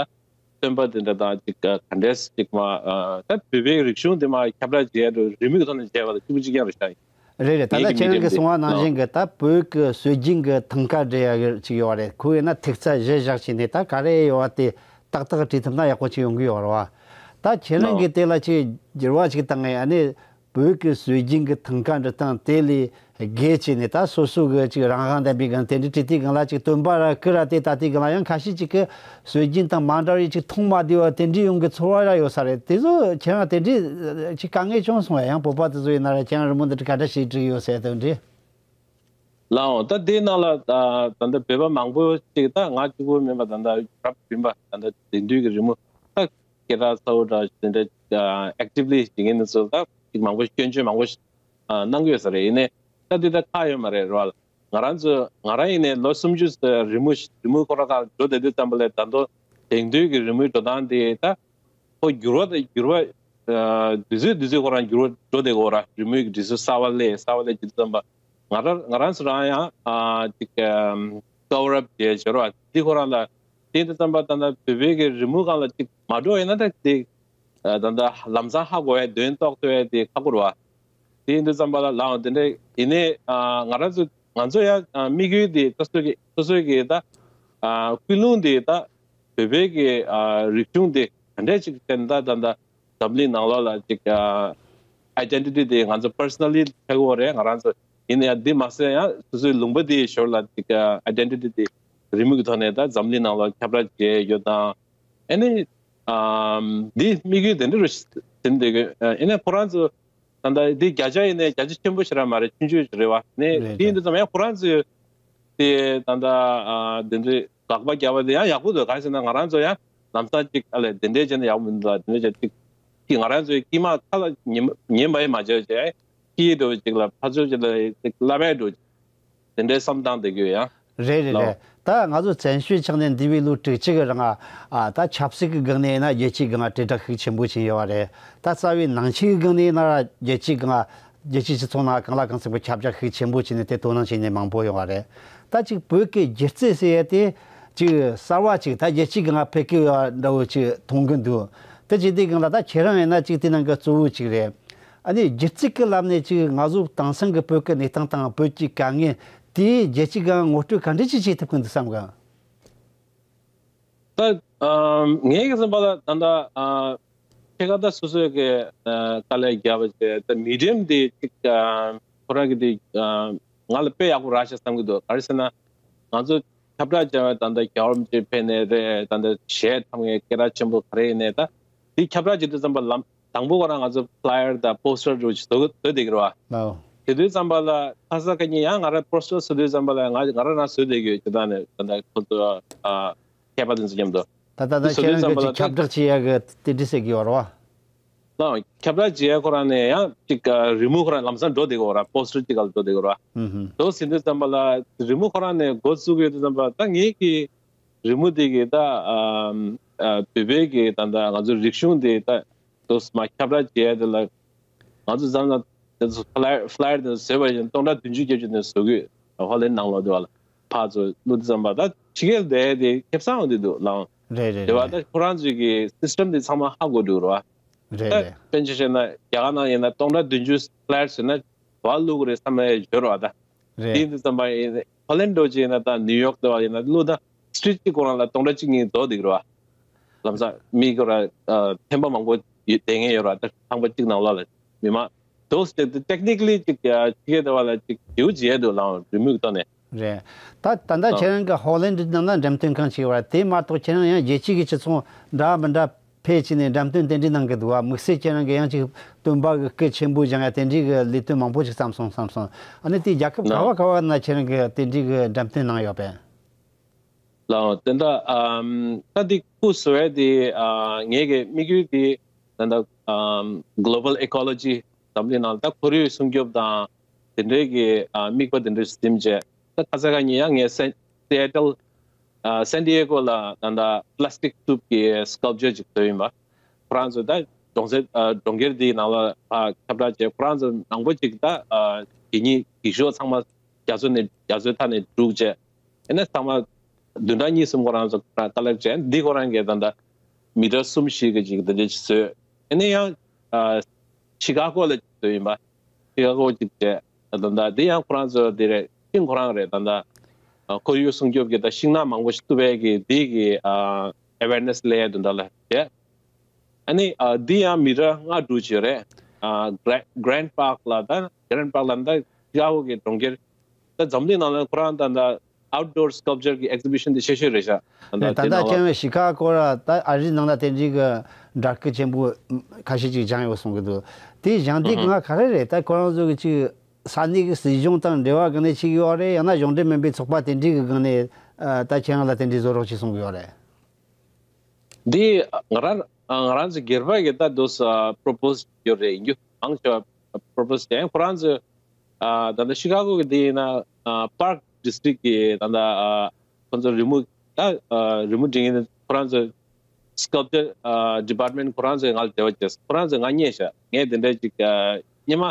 སྟོན་པ་དེ་འདྲ་དང་ཅིག་ག་འདྲས་ཅིག་མ་ཨ་ད་བོད་པའི་རིག་གཞུང་དེ་མ་ཁྱབ་བསྒྲགས་བྱས་འགྲོ་རི་མོ་གི་ཐོག་ནས་བྱས་པ་ལ་གཅིག་པུ་གཅིག་རྐྱང་རེད་ཤག་རེད་རེད། ད་ངས་ལྟ་ཀྱི་ཁྱེད་རང་མིང་གི་འདེམས་གསུང་བ་ནང་བཞིན་གྱི་ད་བོད་ཀྱི་སྲོལ་རྒྱུན་གྱི་ཐང་ཀ་འབྲི་ཡ་གི་ཅིག་ཡོད་རེད། ཁོ་ཡིན་ན་ཐིག་རྩ་བཞི་བཞག་བྱས་ནས་ད་ག་རེ་ཡོད་པ་དེ་ཏག་ཏག་བྲིས་ཐུབ་ན་ཡག་པོ་ཅིག་ཡོང་གི་ཡོད་རེད་བ། ད་ཁྱེད་རང་གི་དེ་ལ་ཅིག་འགྱུར་བ་ཅིག་བཏང་ངས་ཨ་ནི་བོད་ཀྱི་སྲོལ་རྒྱུན་གྱི་ཐང་ཀ་འབྲི་སྟངས་དེ་ལས་བརྒལ་བྱས་ནས་ད་སོ་སོ་གི་ཅིག་རང་དབང་ལྡན་པའི་སྒང་དེ་འདྲའི་བྲིས་དུས་སྒང་ལ་ཅིག་སྟོན་པ་ར་སྐུ་ར་དེ་ལྟ་དུས་སྒང་ལ་ཡང་ཁ་ཤས་ཅིག་གི་སྲོལ་རྒྱུན་དང་མ་འདྲ་བའི་ཅིག་མཐོང་མ་བདེ་བ་དེ་འདྲའི་ཡོང་གི་ཚོར་བ་ར་ཡོད་ས་རེད། དེ་ཚོ་ཁྱེད་རང་དེ་འདྲའི་ཅིག་དཀའ་ངལ་བྱུང་སོང་ཡ། ཡང་བོད་པ་དེ་ཚོ་ཡིན་ན་ར་ཁྱེད་རང་རི་མོ་འདི་འདྲ་ག་འདྲ་ཞིག་བྲིས་ཡོད་ཟེར་དེ་འདྲའི། ལའོ། ད་དེའི་ནང་ལ་ད་ད་ལྟ་བོད་པ་མང་པོ་ཅིག་ད་ང་གཅིག་པུ་མིན་པ་ད་ལྟ་རབ་རིམ་པ་ད་ལྟ་དེང་དུས་ཀྱི་རི་མོ་ད་སྐད་གྲགས་ཚ་བོ་འདྲ་དེ་འདྲ་ཨེག་ཊིབ་ལི་བྱེད་མཁན་ཚོ་ད་ཅིག་མང་པོ་སྐྱོན་བརྗོད་མང་པོ་ཞིག་གནང་གི་ཡོད་ས་རེད། ཡིན་ནའི་ད་དེ་ད་ཁག་ཡོད་མ་རེད་ར། ང་རང་ཚོ་ང་རང་ཡིན་ནའི་ལོ་སུམ་ཅུ་རི་མོ་རི་མོ་ཁོ་ར་ག་འགྲོ་བསྡད་དུས་ཙམ་པ་ལས་ད་དུང་དེང་དུས་ཀྱི་རི་མོའི་འགྲོ་སྟངས་དེ་ད་ཁོ་འགྱུར་བ་དང་འགྱུར་བ་ཨ་དུས་ཚོད་དུས་ཚོད་ཁོ་རང་འགྱུར་བ་འགྲོ་བསྡད་ཀྱི་ཡོད་ར། རི་མོའི་འབྲི་སྲོལ་གསར་བ་སླེབས་གསར་བ་སླེབས་བྱེད་དུས་ཙམ་པ་ང་རང་ང་རང་ཚོ་རང་ཡང་ཨ་ཅིག་ཨམ་ཀ་བར་ཨབ་བྱས་བྱས་ར། འདི་ཁོ་རང་ལ་དེ་དུས་ཙམ་པ་ད་ལྟ་བོད་པའི་གི་རི་མོ་སྒང་ལ་ཅིག་མ་འགྲོ་ཡིན་ན་ད་དེ་ཨ་ད་ལྟ་ལམ་སང་ཧ་གོ་ཡ་དོན་རྟོགས་ཐུབ་ཡ་དེ་ཁག་པོ་རེད་བ། དེ་ཡིན་དུས་ཙམ་པ་ལ་ལའང་དེ་འདྲ་ཡིན་ནའི་ཨ་ང་རང་ཚོ་ང་ཚོ་ཡང་ཨ་དམིགས་ཡུལ་དེ་ད་སོ་སོ་གི་སོ་སོ་གི་ད་ཨ་ཀུན་སློང་དེ་ད་བོད་པའི་གི་ཨ་རིག་གཞུང་དེ་ག་འདྲས་ཅིག་བྱས་ན་ད་ད་ད་འཛམ་གླིང་ནང་ལོགས་ལ་ཅིག་ཨ་ཨའི་ཌེན་ཊི་ཊི་དེ་ང་ཚོ་པར་སོ་ན་ལི་ཆགས་ཀྱི་ཡོད་རེད། ང་རང་ཚོ་ ཡིན་ན་ཡང་འདི་མ་ཟད་ཡང་སོ་སོའི་ལུང་པ་དེའི་ཞོར་ལ་ཅིག་ཨའི་ཌེན་ཊི་ཊི་དེ་རི་མོ་གི་ཐོག་ནས་ད་འཛམ་གླིང་ནང་ལ་ཁྱབ་བསྒྲགས་བྱས་ཡོད་དང་། ཨ་ནི་ཨམ་འདི་དམིགས་ཡུལ་དེ་འདྲ་རུ་ཟིན་བསྡད་དགོས། ཨ་ནི་ཁོ་རང་ཚོ་ད་ལྟ་འདི་བརྒྱ་ཆ་ཡིན་ནའི་བརྒྱ་ཆ་ཆེན་པོ་ཞིག་ར་མ་རེད། ཆུང་ཆུང་ཞིག་རེད་བ། ནས་རེད་དེ་ཡིན་རེད། དུས་ཙམ་ཡང་ཁོ་རང་ཚོས་དེ་ད་ལྟ་ཨ་དེ་འདྲའི་དགག་པ་བརྒྱབ་པ་དེ་ཡང་ཡག་པོ་འདུག་གང་ཟེར་ན་ང་རང་ཚོ་ཡང་ལམ་སང་ཅིག་ཨ་ལས་དེ་འདྲའི་བྱས་ན་ཡག་པོ་མི་འདུག་དེ་འདྲའི་བྱས་ཅིག་ཅིག་ང་རང་ཚོའི་དཀྱིལ་མ་ཁ་ལ་ཉན་ཉན་པ་ཡང་མ་བྱས་བྱས་ཀྱི་འདུག་ཅིག་ལ་ཕར་ཚུར་ཅིག་ལ་ཅིག་བསླབ་པའི་འགྲོ། དེ་འདྲའི་བསམ་སྟངས་དེ་གུ་ཡང་རེད་རེད་ལོ། རེད། ད་ང་ཚོ་བཙན་བྱོལ་ཆགས་ནས་འདས་པའི་ལོ་དྲུག་ཅུ་གི་རིང་ཨ་ད་ཆབ་སྲིད་ཀྱི་སྒང་ནས་ཡིན་ན་རྒྱལ་སྤྱིའི་སྒང་དྲིལ་བསྒྲགས་ཤུགས་ཆེན་པོ་ཕྱིན་ཡོད་པ་རེད། ད་རྩ་བའི་ནང་ཆོས་ཀྱི་སྒང་ནས་ཡིན་ན་རྒྱལ་སྤྱིའི་སྒང་རྒྱལ་སྤྱིའི་སྤྱི་ཚོགས་ནང་གང་ལ་གང་འཚམ་གྱི་ཁྱབ་བསྒྲགས་ཤུགས་ཆེན་པོ་བྱས་ནས་དེ་དོ་སྣང་བྱས་ནས་མང་པོ་ཡོང་བ་རེད། ད་ཅིག་བོད་ཀྱི་སྒྱུ་རྩལ་ཟེར་ཡ་དེ་ཅིག་གསར་བ་ཅིག་ད་རྒྱལ་སྤྱིའི་སྒང་ཕེབས་ཀྱི་ཡོད་པ་འདྲ་བོ་ཅིག་མཐོང་གི་འདུག་དེ་བྱེད་དུས་སྒང་ལ་ད་ཁྱེད་རང་ཡིན་ན་ཅིག་དེ་ནང་གི་གཙོ་བོ་ཅིག་རེད། ཨ་ནི་སྒྱུ་རྩལ་གྱི་ལམ་ནས་ཅིག་ང་ཚོ་དེང་སང་གི་བོད་ཀྱི་གནས་སྟངས་དང་བོད་ཀྱི་དཀའ་ངལ་དེ་རྒྱལ་སྤྱིའི་སྒང་ངོ་སྤྲོད་ག་འདྲ་ཅིག་བྱེད་ཐུབ་ཀྱི་འདུག་བསམ་གི། ད་ཨ་ངའི་གི་བསམ་པ་ལ་ད་ལྟ་ཨ་ཕྱེད་ཀ་ད་སོ་སོའི་གི་ཨ་དཀའ་ལས་བརྒྱབ་པ་བྱས། ད་མི་ཌི་ཡམ་དེ་ཅིག་ཨ་ཁོ་རང་གི་དེ་ཨ་ང་ལ་དཔེ་ཡག་པོ་རག་ཤག་བསམ་གི་འདུག་ག་རེ་ཟེར་ན་ང་ཚོ་ཁྱབ་བསྒྲགས་བྱས་པ་ད་ལྟ་རྒྱལ་བ་རིན་པོ་ཆེ་ཕེབས་ནས་རེད། ད་ལྟ་གཞས་འཁྲབ་མཁན་སྐད་གྲགས་ཆེན་པོ་ག་རེ་ཡིན་ནའི་ད་དེ་ཁྱབ་བསྒྲགས་བྱེད་དུས་ཙམ་པ་ལམ་དང་པོ་ཁོ་རང་ང་ཚོ་ཕ་ལ་ཡར་དང་པོ་སི་ཊར་འདྲ་བོ་ཞིག་བཟོ་བཟོ་བསྡད་ཀྱི་རེད་བ། ལའོ། དེ་དུས་ཙམ་པ་ལ་ཁ་ས་ཁ་ཉིན་ཡང་ང་རང་པོ་སི་ཊར་བཟོ་དུས་ཙམ་པ་ལ་ང་ང་རང་རང་བཟོ་བསྡད་ཀྱི་ཡོད། དེ་དག་ནས་ད་ལྟ་ཁོ་ཚོ་ཨ་མཁས་པ་དེ་ཚོ་མཉམ་དུ་ད་ད་དེ་ད་བཟོ་ཁྱེད་དུས་རང་ཙམ་པ་གི་ལ་ཅིག་ད་ཁྱབ་བསྒྲགས་བྱེད་ཡག་གི་དེ་འདྲ་ཟེར་གྱི་ཡོད་རེད་བ། ལའོ། ཁྱབ་བསྒྲགས་བྱེད་ཡག་ཁོ་རང་ནས་ཡང་ཅིག་ཨ་རི་མོ་ཁོ་རང་ལམ་སང་འགྲོ་བསྡད་ཀྱི་ཡོད་རེད། པོ་སི་ཊར་ཅིག་ག་ལ་འགྲོ་བསྡད་ཀྱི་ཡོད་རེད་བ། ཨུ་ཧུམ། འགྲོ་ཟིན་དུས་ཙམ་པ་ལ་རི་མོ་ཁོ་རང་ནས་འགོ་བཙུགས་ཡོད་དུས་ཙམ་པ་ད་ངེད་ཀྱི་རི་མོ་དེ་གི་ད་ཨ་ཨ་བོད་པའི་གི་ད་ད་ང་ཚོ་རིག་གཞུང་དེ་ད་དུ་མ་ཁྱབ་བསྒྲགས་བྱས་དེ་ལ་ང་ཚོ་ཙམ་ལ་དེ་ཚོ་ཕ་ལ་ཡར་ཕ་ལ་ཡར་དེ་ཚོ་བཟོས་པ་ཡིན་སྟོང་ཕྲག་བདུན་ཅུ་བརྒྱད་ཅུ་དེ་བཟོ་གི་ཧོ་ལན་ནང་ལོགས་དེ་བ་ལ་ཕར་ཚུར་བླུགས་དུས་ཙམ་པ་ད་ཕྱི་རྒྱལ་དེ་དེ་ཁེ་བཟང་འོང་དེ་འདུག་ལའོ། རེད་རེད་དེ་བ་རེད། ད་ཁོ་རང་ཚོའི་གི་སི་སི་ཊམ་དེ་ཚང་མ་ཧ་གོ་འགྲོ་རོ། རེད་ད་རེད། དཔེ་ཆ་བཤད་ན་རྒྱ་གར་ནང་ཡིན་ན་སྟོང་ཕྲག་བདུན་ཅུ་ཕ་ལ་ཡར་བཟོས་ན་བ་བླུགས་རེད་བསམ་ན་ཡང་འབྱོར་བ་ད། དེ་རེད། ཡིན་དུས་ཙམ་པ་ཡིན་ཧོ་ལན་འགྲོ་ཅིག་ཡིན་ན་ད་ནིའུ་ཡོག་དེ་བ་ཡིན་ན་བླུགས་ད་སི་ཊི་རིཊ་གཅིག་ཁོ་རང་ལ་སྟོང་ཕྲག་གཅིག་གཉིས་རྫོགས་བསྡད་ཀྱི་རེད་བ། ལམ་སང་མི་ཁོ་ར་ཨ་ཐེམ་པ་མང་པོ་ཡོད་བསྡད་མཁན་ཡོད་ར། ད་ཁང་པ་གཅིག་ནང་ལོགས་ལ་མི་མང་དོ་སི་ཊེག་ཊེག་ནི་ཀ་ལི་ཅིག་ཨ་ཕྱི་རྒྱལ་དེ་བ་ལ་ཅིག་ཡོད་བྱེད་འདུག་ལའོ་རི་མོའི་ཐོག་ནས། རེད། ད་ད་ལྟ་ཨ་ཁྱེད་རང་གི་ཧོ་ལན་ཌི་ནང་ན་འགྲེམས་སྟོན་ཁང་ཅིག་ཡོད་ར། དེ་མ་གཏོགས་ཁྱེད་རང་ཡང་རྒྱལ་སྤྱི་གི་སྤྱི་ཚོགས་འདྲ་མི་འདྲ་ཕེབས་བྱས་ནས་འགྲེམས་སྟོན་དེ་འདྲའི་གནང་གི་འདུག་བ། དམིགས་བསལ་ཁྱེད་རང་གི་ཡང་ཅིག་སྟོན་པ་གི་སྐུ་ཆེན་པོ་སྦྱང་ཡ་དེ་འདྲའི་གི་ལས་དོན་མང་པོ་ཞིག་བརྩམས་སོང་བསམ་སོང་། ཨ་ནི་དེ་རྒྱལ་ཁབ་ག་ལའོ། བ་ག་བ་ན་ཁྱེད་རང་གི་དེ་འདྲའི་གི་འགྲེམས་སྟོན་གནང་ཡོད་པས། ལའོ། དེ་འདྲ་ཨམ་ད་འདི་སྐུ་གཟུགས་དེ་ཨ་ངེད་ཀྱི་དམིགས་ཡུལ་དེ་ད་ལྟ་ཨམ་གོ་ལོ་བལ་ཨི་ཀོ་ལོ་ཇི་འཛམ་གླིང་ནང་ད་ཁོར་ཡུག་སྲུང་སྐྱོབ་དང་དེ་འདྲའི་གི་ཨ་དམིགས་པ་དེ་འདྲ་ཟིན་བྱས། ད་ཁ་ས་ཁ་ཉིན་ཡང་ངས་སན་སི་ཨེ་ཊལ་ཨ་སན་ཏི་ཨེ་གོ་ལ་ད་ལྟ་པ་ལ་སི་ཊིག་ཐུབ་ཀྱི་སི་ཀལ་པ་ཅར་ཅིག་བཟོས་ཡིན་པ། ཁོ་རང་ཚོ་ད་གྲོང་གསེབ་ཨ་གྲོང་ཁྱེར་འདིའི་ནང་ལ་ཨ་ཁྱབ་བསྒྲགས་བྱས། ཁོ་རང་ཚོ་མང་པོ་ཅིག་ད་ཨ་དེ་ཉིད་འགྱིག་ཤོག་ཚང་མ་རྒྱ་མཚོ་ནས་རྒྱ་མཚོའི་མཐའ་ནས་སྒྲུག་བྱས། ཨེ་ནས་ཚང་མ་བདུན་ཕྲག་གཉིས་གསུམ་ཁོ་རང་ཚོ་ཀ་ལེག་བྱས། འདི་ཁོ་རང་གིས་ད་ལྟ་མི་ཊར་གསུམ་བཞི་གི་ཅིག་དེ་འདྲ་ཅིག་བཟོས། ཨེ་ནས་ཡང་ཨ་ཤི་ཀ་གོ་ལ་ཅིག་བཟོས་ཡིན་པ། ཤི་ཀ་གོ་ཅིག་བྱས། ད་ལྟ་འདི་ཡང་ཁོ་རང་ཚོ་འདི་རེད། ཤིང་ཁོ་རང་རེད། ད་ལྟ་ཨ་ཁོར་ཡུག་སྲུང་སྐྱོབ་ཀྱི་ད་ཤིང་ནགས་མང་པོ་ཞིག་གཏུབ་པའི་གི་འདི་གི་ཨ་ཨེ་ཝེར་ནེ་སི་སླེབས་ཡ་དོན་དག་ལ་བྱས། ཨ་ནི་ཨ་འདི་ཡང་མི་ཊར་ལྔ་དྲུག་ཅིག་རེད། ཨ་གྷ་རན་ཌི་པཱརྐ་ལ་ད་གྷ་རན་ཌི་པཱརྐ་ལ་ད་ཤི་ཀ་གོ་གི་གྲོང་ཁྱེར་ད་འཛམ་གླིང་ནང་ལ་ཁོ་རང་ད་ད་ཨའུཊ་ཌོར་སི་ཀལ་པ་ཅར་གི་ཨེག་ཛི་བི་ཤན་དེ་ཆེ་ཤོས་རེད་ཤག་ད་ད་ད་དེ་ད་ནང་ལ་ཁྱེད་རང་ཤི་ཀ་གོ་ར་ད་ཨ་རིའི་ནང་ལ་དེ་འདྲའི་གི་སྦྲག་སྐུ་ཆེན་པོ་ཁ་ཤས་ཅིག་སྦྱངས་ཡོད་གསུང་གི་འདུག་དེ་སྦྱངས་དུས་ཨུ་ཧུ། གང་ག་རེ་རེད། ད་ཁོ་རང་ཚོ་གི་ཅིག་ས་གནས་ཀྱི་སྲིད་གཞུང་དང་འབྲེལ་བ་ག་ནས་བྱེད་ཀྱི་ཡོད་རེད། ཡང་ན་གཞུང་འབྲེལ་མིན་པའི་ཚོགས་པ་དེ་འདྲའི་གི་སྒང་ནས་ཨ་ད་ཁྱེད་རང་ལ་དེ་འདྲའི་བཟོ་རོགས་ཅིག་གསུང་གི་ཡོད་རེད། འདི་ང་རང་ང་རང་ཚོ་སྒེར་པ་གི་ད་དུ་ས་པོ་རོ་པོ་སི་ཡོད་རེད། ཡིན་རྒྱུ་མང་ཆེ་བ་པོ་རོ་པོ་སི་བྱས། ཁོ་རང་ཚོ་ཨ་ད་ལྟ་ཤི་ཀ་གོ་གི་འདི་ཡིན་ན་ཨ་པཱརྐ་ཌི་སི་ཊིག་གི་ད་ལྟ་ཨ་ཁོ་ཚོ་རི་མོ་ད་ཨ་རི་མོ་འབྲི་མཁན་ཁོ་རང་ཚོ་སི་ཀལ་པ་ཅར་ཨ་ཌི་པཱར་ཊི་མེན་ཊི་ཁོ་རང་ཚོས་ང་ལ་འབྲེལ་བ་བྱས། ཁོ་རང་ཚོས་ང་རྙེད་ཤག་ངས་དེ་འདྲའི་ཅིག་ཨ་སྔོན་མ་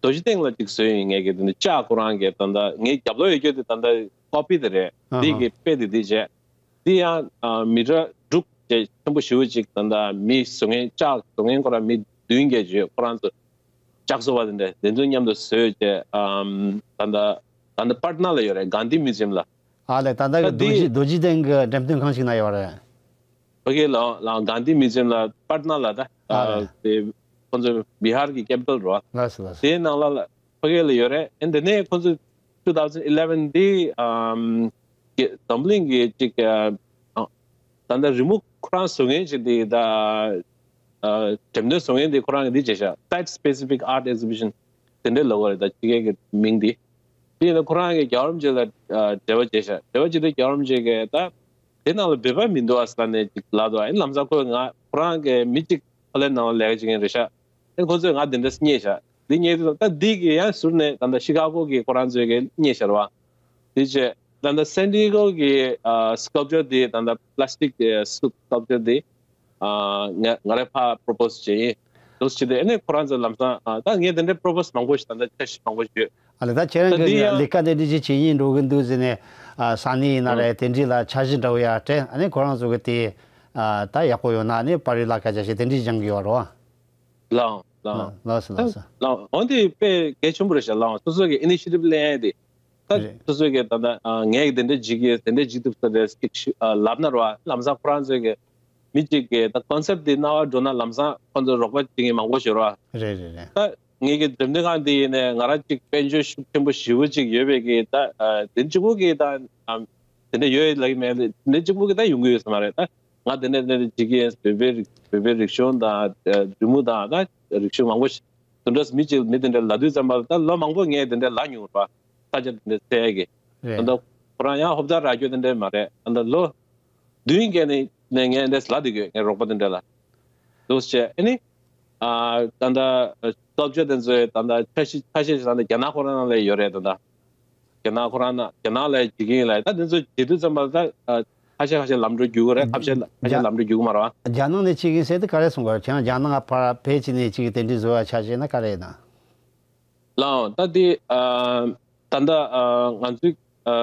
རྡོ་རྗེ་གདན་ལ་ཅིག་བཟོས་ཡིན། ངས་གི་དེ་འདྲ་ལྕགས་ཁོ་རང་གི་ད་ལྟ་ངའི་རྒྱབ་ལོགས་ཡོད་རྒྱུ་དེ་ད་ལྟ་ཀོ་པི་དེ་རེད། ཨ་འདི་ཧ། གི་དཔེ་དེ་འདི་བྱས། འདི་ཡང་ཨ་མི་ཊར་དྲུག་བཅས་ཆེན་པོ་ཞེ་པོ་ཅིག་ད་ལྟ་མི་བཟོ་མཁན་ལྕགས་བཟོ་མཁན་ཁོ་རང་མི་བདུན་བརྒྱད་ཅིག་ཡོད། ཁོ་རང་ཚོ་ལྕགས་བཟོ་བ་དེ་འདྲ་དེ་ཚོ་མཉམ་དུ་བཟོས་བྱས། ཨམ་ད་ལྟ་ད་ལྟ་པཊ་ན་ལ་ཡོད་རེད། གྷན་དྷི་མིའུ་ཛི་ཡམ་ལ། ཨ་ལས་ད་ལྟ་ད་གི་རྡོ་འདི་རྗེ་རྡོ་རྗེ་གདན་གི་འགྲེམས་སྟོན་ཁང་ཞིག་ན་ཡོད་རེད། ཕ་གི་ལ་ལ་གྷན་དྷི་མིའུ་ཛི་ཡམ་ལ་པཊ་ན་ལ་ད་ཨ་ལས་དེ་ཁོང་ཚོ་བི་ཧར་གི་ཀེ་པི་ཊལ་རེད་བ། ལགས་སོ་ལགས་སོ། དེའི་ནང་ལ་ལ་ ཕ་གི་ལ་ཡོད་རེད། ཨ་ནི་དེ་ནས་ཁོང་ཚོ་two thousand eleven འདི་ཨམ་གི་འཛམ་གླིང་གི་ཅིག་ཨ་ད་ལྟ་རི་མོ་ཁོ་རང་བཟོ་མཁན་ཅིག་འདི་ད་ཨ་འགྲེམས་སྟོན་བཟོ་མཁན་འདི་ཁོ་རང་གི་འདི་བྱས་ཤག Site Specific Art Exhibition དེ་འདྲའི་ལབ་དགོས་རེད། ད་ཕྱི་རྒྱལ་གྱི་མིང་འདི། དེ་ཡིན་ན་ཁོ་རང་གིས་རྒྱལ་བ་རིན་པོ་ཆེ་ལ་ཨ་འབྲེལ་བ་བྱས་ཤག་འབྲེལ་བ་བྱས་དུས་རྒྱལ་བ་རིན་པོ་ཆེ་གིས་ད་དེ་ནང་ལ་བོད་པ་མི་འདུག་ཨ་ཟེར་ནས་ཅིག་ལབ་འདུག་ཨ་ནི་ལམ་སང་ཁོས་ང་ཁོ་རང་གི་མི་གཅིག་ཧོ་ལན་ནང་ལ་ལས་ཀ་བྱེད་མཁན་རེད་ཤག་ཨ་ནི་ཁོ་ཚོས་ང་དེ་འདྲ་རྙེད་ཤག་འདི་རྙེད་དུས་ད་འདི་གི་ཡང་ཟུར་ནས་ད་ལྟ་ཤི་ཀ་གོ་གི་ཁོ་རང་ཚོས་གི་རྙེད་ཤག་རེད་བ། དེ་བྱས་ད་ལྟ་སན་ཌི་ཡེ་གོ་གི་ཨ་སི་ཀལ་པ་ཅར་དེ་ད་ལྟ་པ་ལ་སི་ཊིག་གི་སི་ཀལ་པ་ཅར་དེ་ཨ་ང་ང་རང་ཕར་པོ་རོ་པོ་སི་བྱས་ཡིན། འདུག་སེ་བྱས་ཏེ་ཨ་ནི་ཁོ་རང་ཚོ་ལམ་སང་ཨ་ད་ངས་དེ་འདྲའི་པོ་རོ་པོ་སི་མང་པོ་ཞིག་ད་ལྟ་འཆར་གཞི་མང་པོ་ཞིག་ཡོད། ཨ་ལས་ད་ཁྱེད་རང་ད་འདི་གི་ཡང་ལས་ཀ་དེ་འདྲ་ཅིག་བྱེད་སྙིང་འདོད་ཀྱི་འདུག་ཟེར་ནས་ཨ་ས་གནས་ཡིན་ན་རེད། དེ་འདྲ་ལ་འཆར་གཞི་འདྲ་བོ་ཡང་སྤྲད། ཨ་ནི་ཁོ་རང་ཚོ་གི་དེ་ཨ་ད་ཡག་པོ་ཡོད་ན་ཨ་ནི་པར་རིས་ལ་སྐད་ཆ་བཤད་དེ་འདྲ་སྦྱང་གི་ཡོད་རེད་བ། ལགས་ལགས། ལགས་སོ་ལགས་སོ། ལགས་འོན་ཏེ་དཔེ་གལ་ཆེན་པོ་རེད་ཤག་ལགས་སོ་སོ་གི་ཨི་ནི་ཤི་ཊིབ་ལེན་ཡས་དེ། ད་རེད། སོ་སོ་གི་ད་ལྟ་ཨ་ངས་དེ་འདྲ་བྱེད་ཀྱི་དེ་འདྲ་བྱེད་ཐུབ་ས་རེད་ཅིག་ཤི་ཨ་ལབ་ན་རེད་བ། ལམ་སང་ཁོ་རང་ཚོས་གི་མི་གཅིག་གི་ད་ཀོན་སེབ་དེ་རྣ་བར་འགྲོ་ན་ལམ་སང་ཁོ་ཚོ་རོགས་པ་བྱེད་མཁན་མང་པོ་ཞིག་རེད་བ། རེད་རེད་རེད། ད་ངེད་ཀྱི་འགྲེམས་སྟོན་ཁང་འདི་ཡིན་ནའི་ང་རང་གཅིག་དཔལ་འབྱོར་ཤུགས་ཆེན་པོ་ཞེ་པོ་ཅིག་ཡོད་པའི་གི་ད་ཨ་དེ་གཅིག་པོ་གི་ད་ཨམ་དེ་འདྲ་ཡོད་ལབ་ཀྱི་མེད། དེ་འདྲ་གཅིག་པོ་གི་ད་ཡོང་གི་ཡོད་ས་མ་རེད། ད་ང་དེ་འདྲ་དེ་འདྲ་བྱེད་ཀྱི་ཡིན། བོད་པའི་རིག་བོད་པའི་རིག་གཞུང་དང་ཨ་རི་མོ་དང་ད་རིག་གཞུང་མང་པོ་ཞིག་དེ་འདྲ་མི་གཅིག་མི་དེ་འདྲ་ལབ་དུས་ཙམ་པ་ལ་ད་ལོ་མང་པོ་ངས་དེ་འདྲ་ལབ་མྱོང་རེད་བ། ས་ཆ་དེ་འདྲ་བཙལ་གི། རེད། ད་ལྟ་ཁོ་རང་ཡང་ཧོབ་ཐང་རག་རྒྱུ་དེ་འདྲ་མ་རེད། ད་ལྟ་ལོ་བདུན་བརྒྱད་ནས་ནས་ངས་འདྲས་ལབ་བསྡད་ཡོད། ངའི་རོགས་པ་དེ་འདྲ་ལ། འདུག་སེ་བྱས་ཨ་ནི། ཨ་ད་ལྟ་སྟོབས་ཆེ་དེ་ཚོའི་ད་ལྟ་ཆ་ཤས་ཆ་ཤས་ཤིག་ད་ལྟ་རྒྱ་ནག་ཁོ་རང་ནང་ལ་ཡོད་རེད། ད་ལྟ་རྒྱ་ནག་ཁོ་རང་ནང་རྒྱ་ནག་ལ་བྱེད་ཀྱི་ཡིན་ལབ། ད་དེ་ཚོ་བྱེད་དུས་ཙམ་པ་ད་ཨ་ཁ་ཤས་ཁ་ཤས་ལམ་འགྲོ་རྒྱུག་གི་རེད། ཁ་ཤས་ཁ་ཤས་རྒྱ་ལམ་འགྲོ་རྒྱུག་གི་མ་རེད་བ། རྒྱ་ནག་ནས་ཅིག་ཡིན་ཟེར་དུས་ག་རེ་གསུང་གི་རེད། ཁྱེད་རང་རྒྱ་ནག་ཕར་ཕེབས་བྱས་ནས་ཅིག་དེ་འདྲའི་བཟོ་བ་ཆ་བཞག་ན་ག་རེ་ཡིན་ན། ལགས་འོང་། ད་འདི་ཨ་ད་ལྟ་ཨ་ང་ཚོའི་ཨ་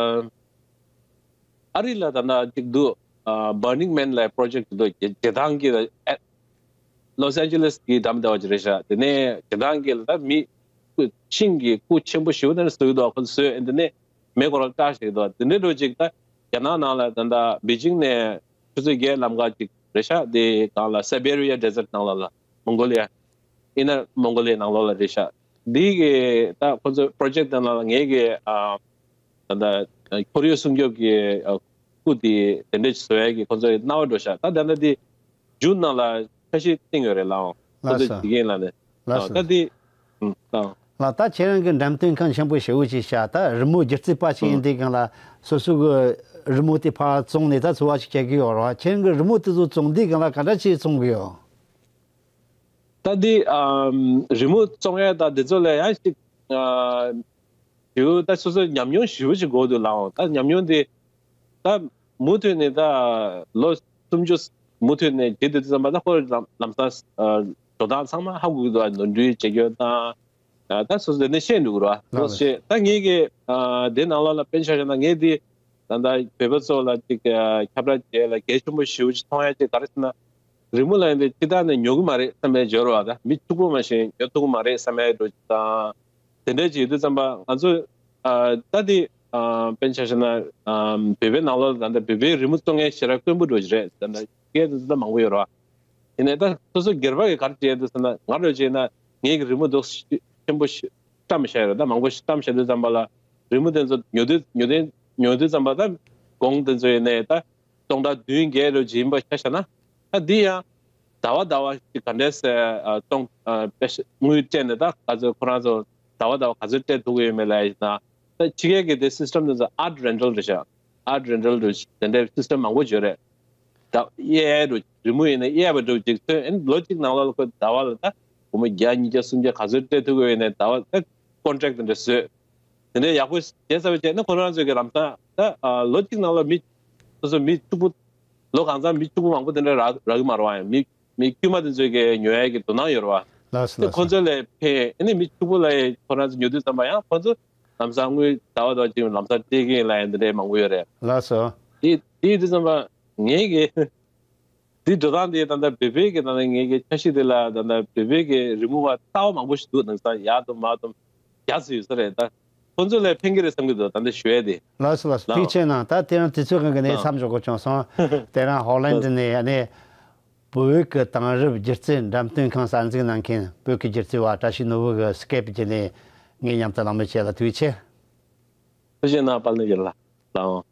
ཨ་རི་ལ་ད་ལྟ་གཅིག་འདུག་ཨ་Burning Man ལབ་པྲོ་ཇེཀ་འདུག་བྱེ་བྱེ་ཐང་གི་ཨ་ལོས་ཨན་ཇེ་ལེས་གི་འགྲམ་དེ་བ་ཅིག་རེད་ཤག་དེ་ནས་བྱེ་ཐང་གི་ལ་ད་མི་ཤིང་གི་སྐུ་ཆེན་པོ་ཞེ་པོ་དེ་འདྲ་བཟོས་འདུག་ཁོ་ཚོས་བཟོས་ཨ་དེ་ནས་མེ་འཁོར་ལ་བཀྲ་ཤིས་འདུག་དེ་འདྲའི་འགྲོ་ཅིག་ད་རྒྱ་ནག་ནང་ལ་ད་ལྟ་པེ་ཅིང་ནས་ཆུ་ཚོད་བརྒྱད་ལམ་ཁ་ཅིག་རེད་ཤག་དེ་སྒང་ལ་Siberia Desert ནང་ལ་ལ་མོང་གོ་ལི་ཡ། ཨིན་ནར་མོང་གོ་ལི་ནང་ལོགས་ལ་རེད་ཤག་འདི་གི་ད་ཁོ་ཚོ་པྲོ་ཇེཀ་དེ་ནང་ལ་ངེད་ཀྱི་ཨ་ད་ལྟ་ཁོར་ཡུག་སྲུང་སྐྱོབ་ཀྱི་ཨ་སྐུ་དེ་དེ་འདྲ་བཟོ་ཡ་གི་ཁོ་ཚོ་གི་རྣ་བ་འགྲོ་ཤག་ད་ད་ལྟ་འདི་ཇུན་ནང་ལ་འཆར་གཞི་བཏིང་ཡོད་རེད། ལགས་འོང་། ཁོ་ལགས་ཚོ་སོ། བྱེད་ཀྱི་ཡིན་ལབ་ནས། ལགས་ཨ་སོ། ད་འདི་ཨུམ་ད་ལགས་ད་ཁྱེད་རང་གི་འགྲེམས་སྟོན་ཁང་ཆེན་པོ་ཞེ་པོ་ཅིག་བཞག་ད་རི་མོ་སྒྱུ་རྩལ་པ་ཞིག་ཡིན་ཨུམ་དུས་སྒང་ལ་སོ་སོ་གི་རི་མོ་དེ་ཕར་བཙོང་ནས་ད་འཚོ་བ་ཞིག་སྐྱེལ་གི་ཡོད་རེད་བ། ཁྱེད་རང་གི་རི་མོ་དེ་ཚོ་བཙོང་དུས་སྒང་ལ་ག་འདྲ་ཅིག་བཙོང་གི་ཡོད། ད་འདི་ཨམ་རི་མོ་བཙོང་ཡས་དང་འདི་ཚོ་ལ་ཡང་ཞིག་ཨ་ཞུ་ད་སོ་སོ་ཉམས་མྱོང་ཞེ་པོ་ཅིག་དགོས་འདུག་ལགས་འོང་། ད་ཉམས་མྱོང་འདི་ད་མུ་མཐུད་ནས་ད་ལོ་སུམ་ཅུ་མུ་མཐུད་ནས་བྱེད་སྡོད་དུས་ཙམ་པ་ད་ཁོ་ལམ་ལམ་སང་ཨ་འགྲོ་སྟངས་ཚང་མ་ཧ་གོ་གི་འདུག་ནོར་འཁྲུལ་བྱེད་རྒྱུ་དང་ཨ་ད་སོ་སོ་དེ་ནས་ཤེས་འགྲོ་གི་རེད་བ། ལགས་ལགས། ད་ངེད་ཀྱི་ཨ་དེ་ནང་ལོགས་ལ་དཔེ་ཆ་བཞག་ན་ངས་འདི་ད་ལྟ་བོད་པ་ཚོ་ལ་ཅིག་ཨ་ཁྱབ་བསྒྲགས་བྱས་ལ་གལ་ཆེན་པོ་ཞེ་པོ་ཅིག་མཐོང་ཡ་ཅིག་ག་རེ་ཟེར་ན། རི་མོ་ལ་ཡིན་དུས་སྤྱིར་བཏང་ནས་ཉོ་གི་མ་རེད་བསམ་པའི་འབྱོར་བ་དང་མི་ཕྱུག་པོ་མ་ཞིག་ཉོ་ཐུབ་ཀྱི་མ་རེད་བསམ་པའི་འགྲོ་དང་། དེ་འདྲ་ཅིག་ཡོད་དུས་ཙམ་པ་ང་ཚོ་ཨ་ད་དེ་ཨ་དཔེར་ན་ཆ་བཞག་ན་ཨ་བོད་པའི་ནང་ལོགས་ལ་ད་ལྟ་བོད་པའི་རི་མོ་བཙོང་མཁན་ཞེ་དྲག་དཀོན་པོ་འགྲོ་གི་རེད། ད་ལྟ་སྐད་དེ་ཚོ་ད་མང་པོ་ཡོད་རེད་བ། ཡིན་ནའི་ད་སོ་སོ་སྒེར་པ་གིས་ག་རེ་བྱས་འདུག་ཟེར་ན་ང་རང་བྱས་ན་ངེད་ཀྱི་རི་མོ་འདུག་ཆེན་པོ་ཞིག་བཀྲམ་བཞག་ཡོད་རེད། ད་མང་པོ་ཞིག་བཀྲམ་བཞག་དུས་ཙམ་པ་ལ་རི་མོ་དེ་ཚོ་ཉོ་དུས་ཉོ་དུས་ཉོ་དུས་ཙམ་པ་ད་གོང་དེ་ཚོ་ཡིན་ནའི་ད་སྟོང་ཕྲག་བདུན་བརྒྱད་རུ་ཅིག་ཡིན་པ་ཆ་བཞག་ན། ད་འདི་ཡང་ཟླ་བ་ཟླ་བ་ཞིག་ག་འདྲས་སེ་ཨ་གཏོང་ཨ་དཔེ་དངུལ་སྤྲད་ནས་ད་ག་ཚོད་ཁོ་རང་ཚོ་ཟླ་བ་ཟླ་བ་ག་ཚོད་སྤྲད་ཐུབ་ཀྱི་ཡོད་མེད་ལབ་ཡིན་ན། ད་ཕྱི་རྒྱལ་གྱི་དེ་སི་སི་ཊམ་དེ་ཚོ་ཨར་ཊི་རེན་ཊལ་རེད་ཤག་ཨར་ཊི་རེན་ཊལ་རུ་དེ་འདྲའི་སི་སི་ཊམ་མང་པོ་ཡོད་རེད། ད་གཡས་རུ་རི་མོ་ཡིན་ན་གཡས་པ་འགྲོ་ཅིག་ཚོད་ཨེ་ལོ་གཅིག་ནང་ལོགས་ལ་ཁོས་ཟླ་བ་ལ་ད་སྒོར་མོ་བརྒྱ་ཉིས་བརྒྱ་སུམ་བརྒྱ་ག་ཚོད་སྤྲད་ཐུབ་ཀྱི་ཡོད་ནས་ཟླ་བ་ད་ཀོན་ཊེག་དེ་འདྲ་བཟོས། དེ་འདྲའི་ཡག་པོ་བྱས་ཚར་བའི་རྗེས་ནི་ཁོ་རང་ཚོས་ཀྱི་ལམ་སང་ད་ཨ་ལོ་གཅིག་ནང་ལ་མི་སོ་སོ་མི་ཕྱུག་པོ་ལོ་གང་ཚང་མི་ཕྱུག་པོ་མང་པོ་དེ་འདྲ་རག་རག་གི་མ་རེད་བ། ཡང་མི་མི་དཀྱུས་མ་དེ་ཚོས་ཀྱི་ཉོ་ཡ་གི་དོ་སྣང་ཡོད་རེད་བ། ལགས་སོ་དེ་ལགས་ཁོ་སོ། ཚོ་ལ་ཕན་ཨ་ནི་མི་ཕྱུག་པོ་ལ་ཁོ་རང་ཚོ་ཉོ་དུས་ཙམ་པ་ཡང་ཁོ་ཚོ་ལམ་སང་དངུལ་ཟླ་བ་ཟླ་བ་གཅིག་ལམ་སང་སྤྲད་ཀྱི་ཡིན་ལབ་ཡ་འདི་འདྲའི་མང་པོ་ཡོད་རེད། ལགས་སོ། དེ་དེ་དུས་ཙམ་པ་ངས་ཀྱི་འདི་འགྲོ་སྟངས་འདི་ད་ལྟ་བོད་པའི་གི་ད་ལྟ་ངེད་ཀྱི་འཆར་གཞི་འདི་ལ་ད་ལྟ་བོད་པའི་གི་རི་མོ་བ་ལྟ་བ་མང་པོ་ཞིག་འདུག་དེང་སང་ཡག་དང་མ་དང་རྒྱ་ཚོ་ཡོད་ས་རེད། ད་ཁོང་ཚོ་ལ་ཕན་གི་རེད་བསམ་གི་འདུག་ད་ལྟ་ཞུ་ཡས་དེ། ལགས་སོ་ལགས་སོ། ལགས། ཐུགས་རྗེ་གནང་། ད་དེ་རིང་དུས་ཚོད་གང་གི་ནས་ལགས། མཚམས་འཇོག་དགོས་བྱུང་སོང་། དེ་རིང་ཧོ་ལན་ཌི་ནས་ཨ་ནི་བོད་ཀྱི་དེང་རབས་སྒྱུ་རྩལ་འགྲེམས་སྟོན་ཁང་གསར་འཛུགས་གནང་མཁན་བོད་ཀྱི་སྒྱུ་རྩལ་བ་བཀྲ་ཤིས་ནོར་བུ་གི་སི་ཀེབ་བརྒྱུད་ནས་ ངའི་མཉམ་དུ་གནང་མི་བཅས་ལ་ཐུགས་རྗེ་ཆེ། ཐུགས་རྗེ་གནང་། དཔལ་ལྡན་རྒྱལ་ལགས་ལའང་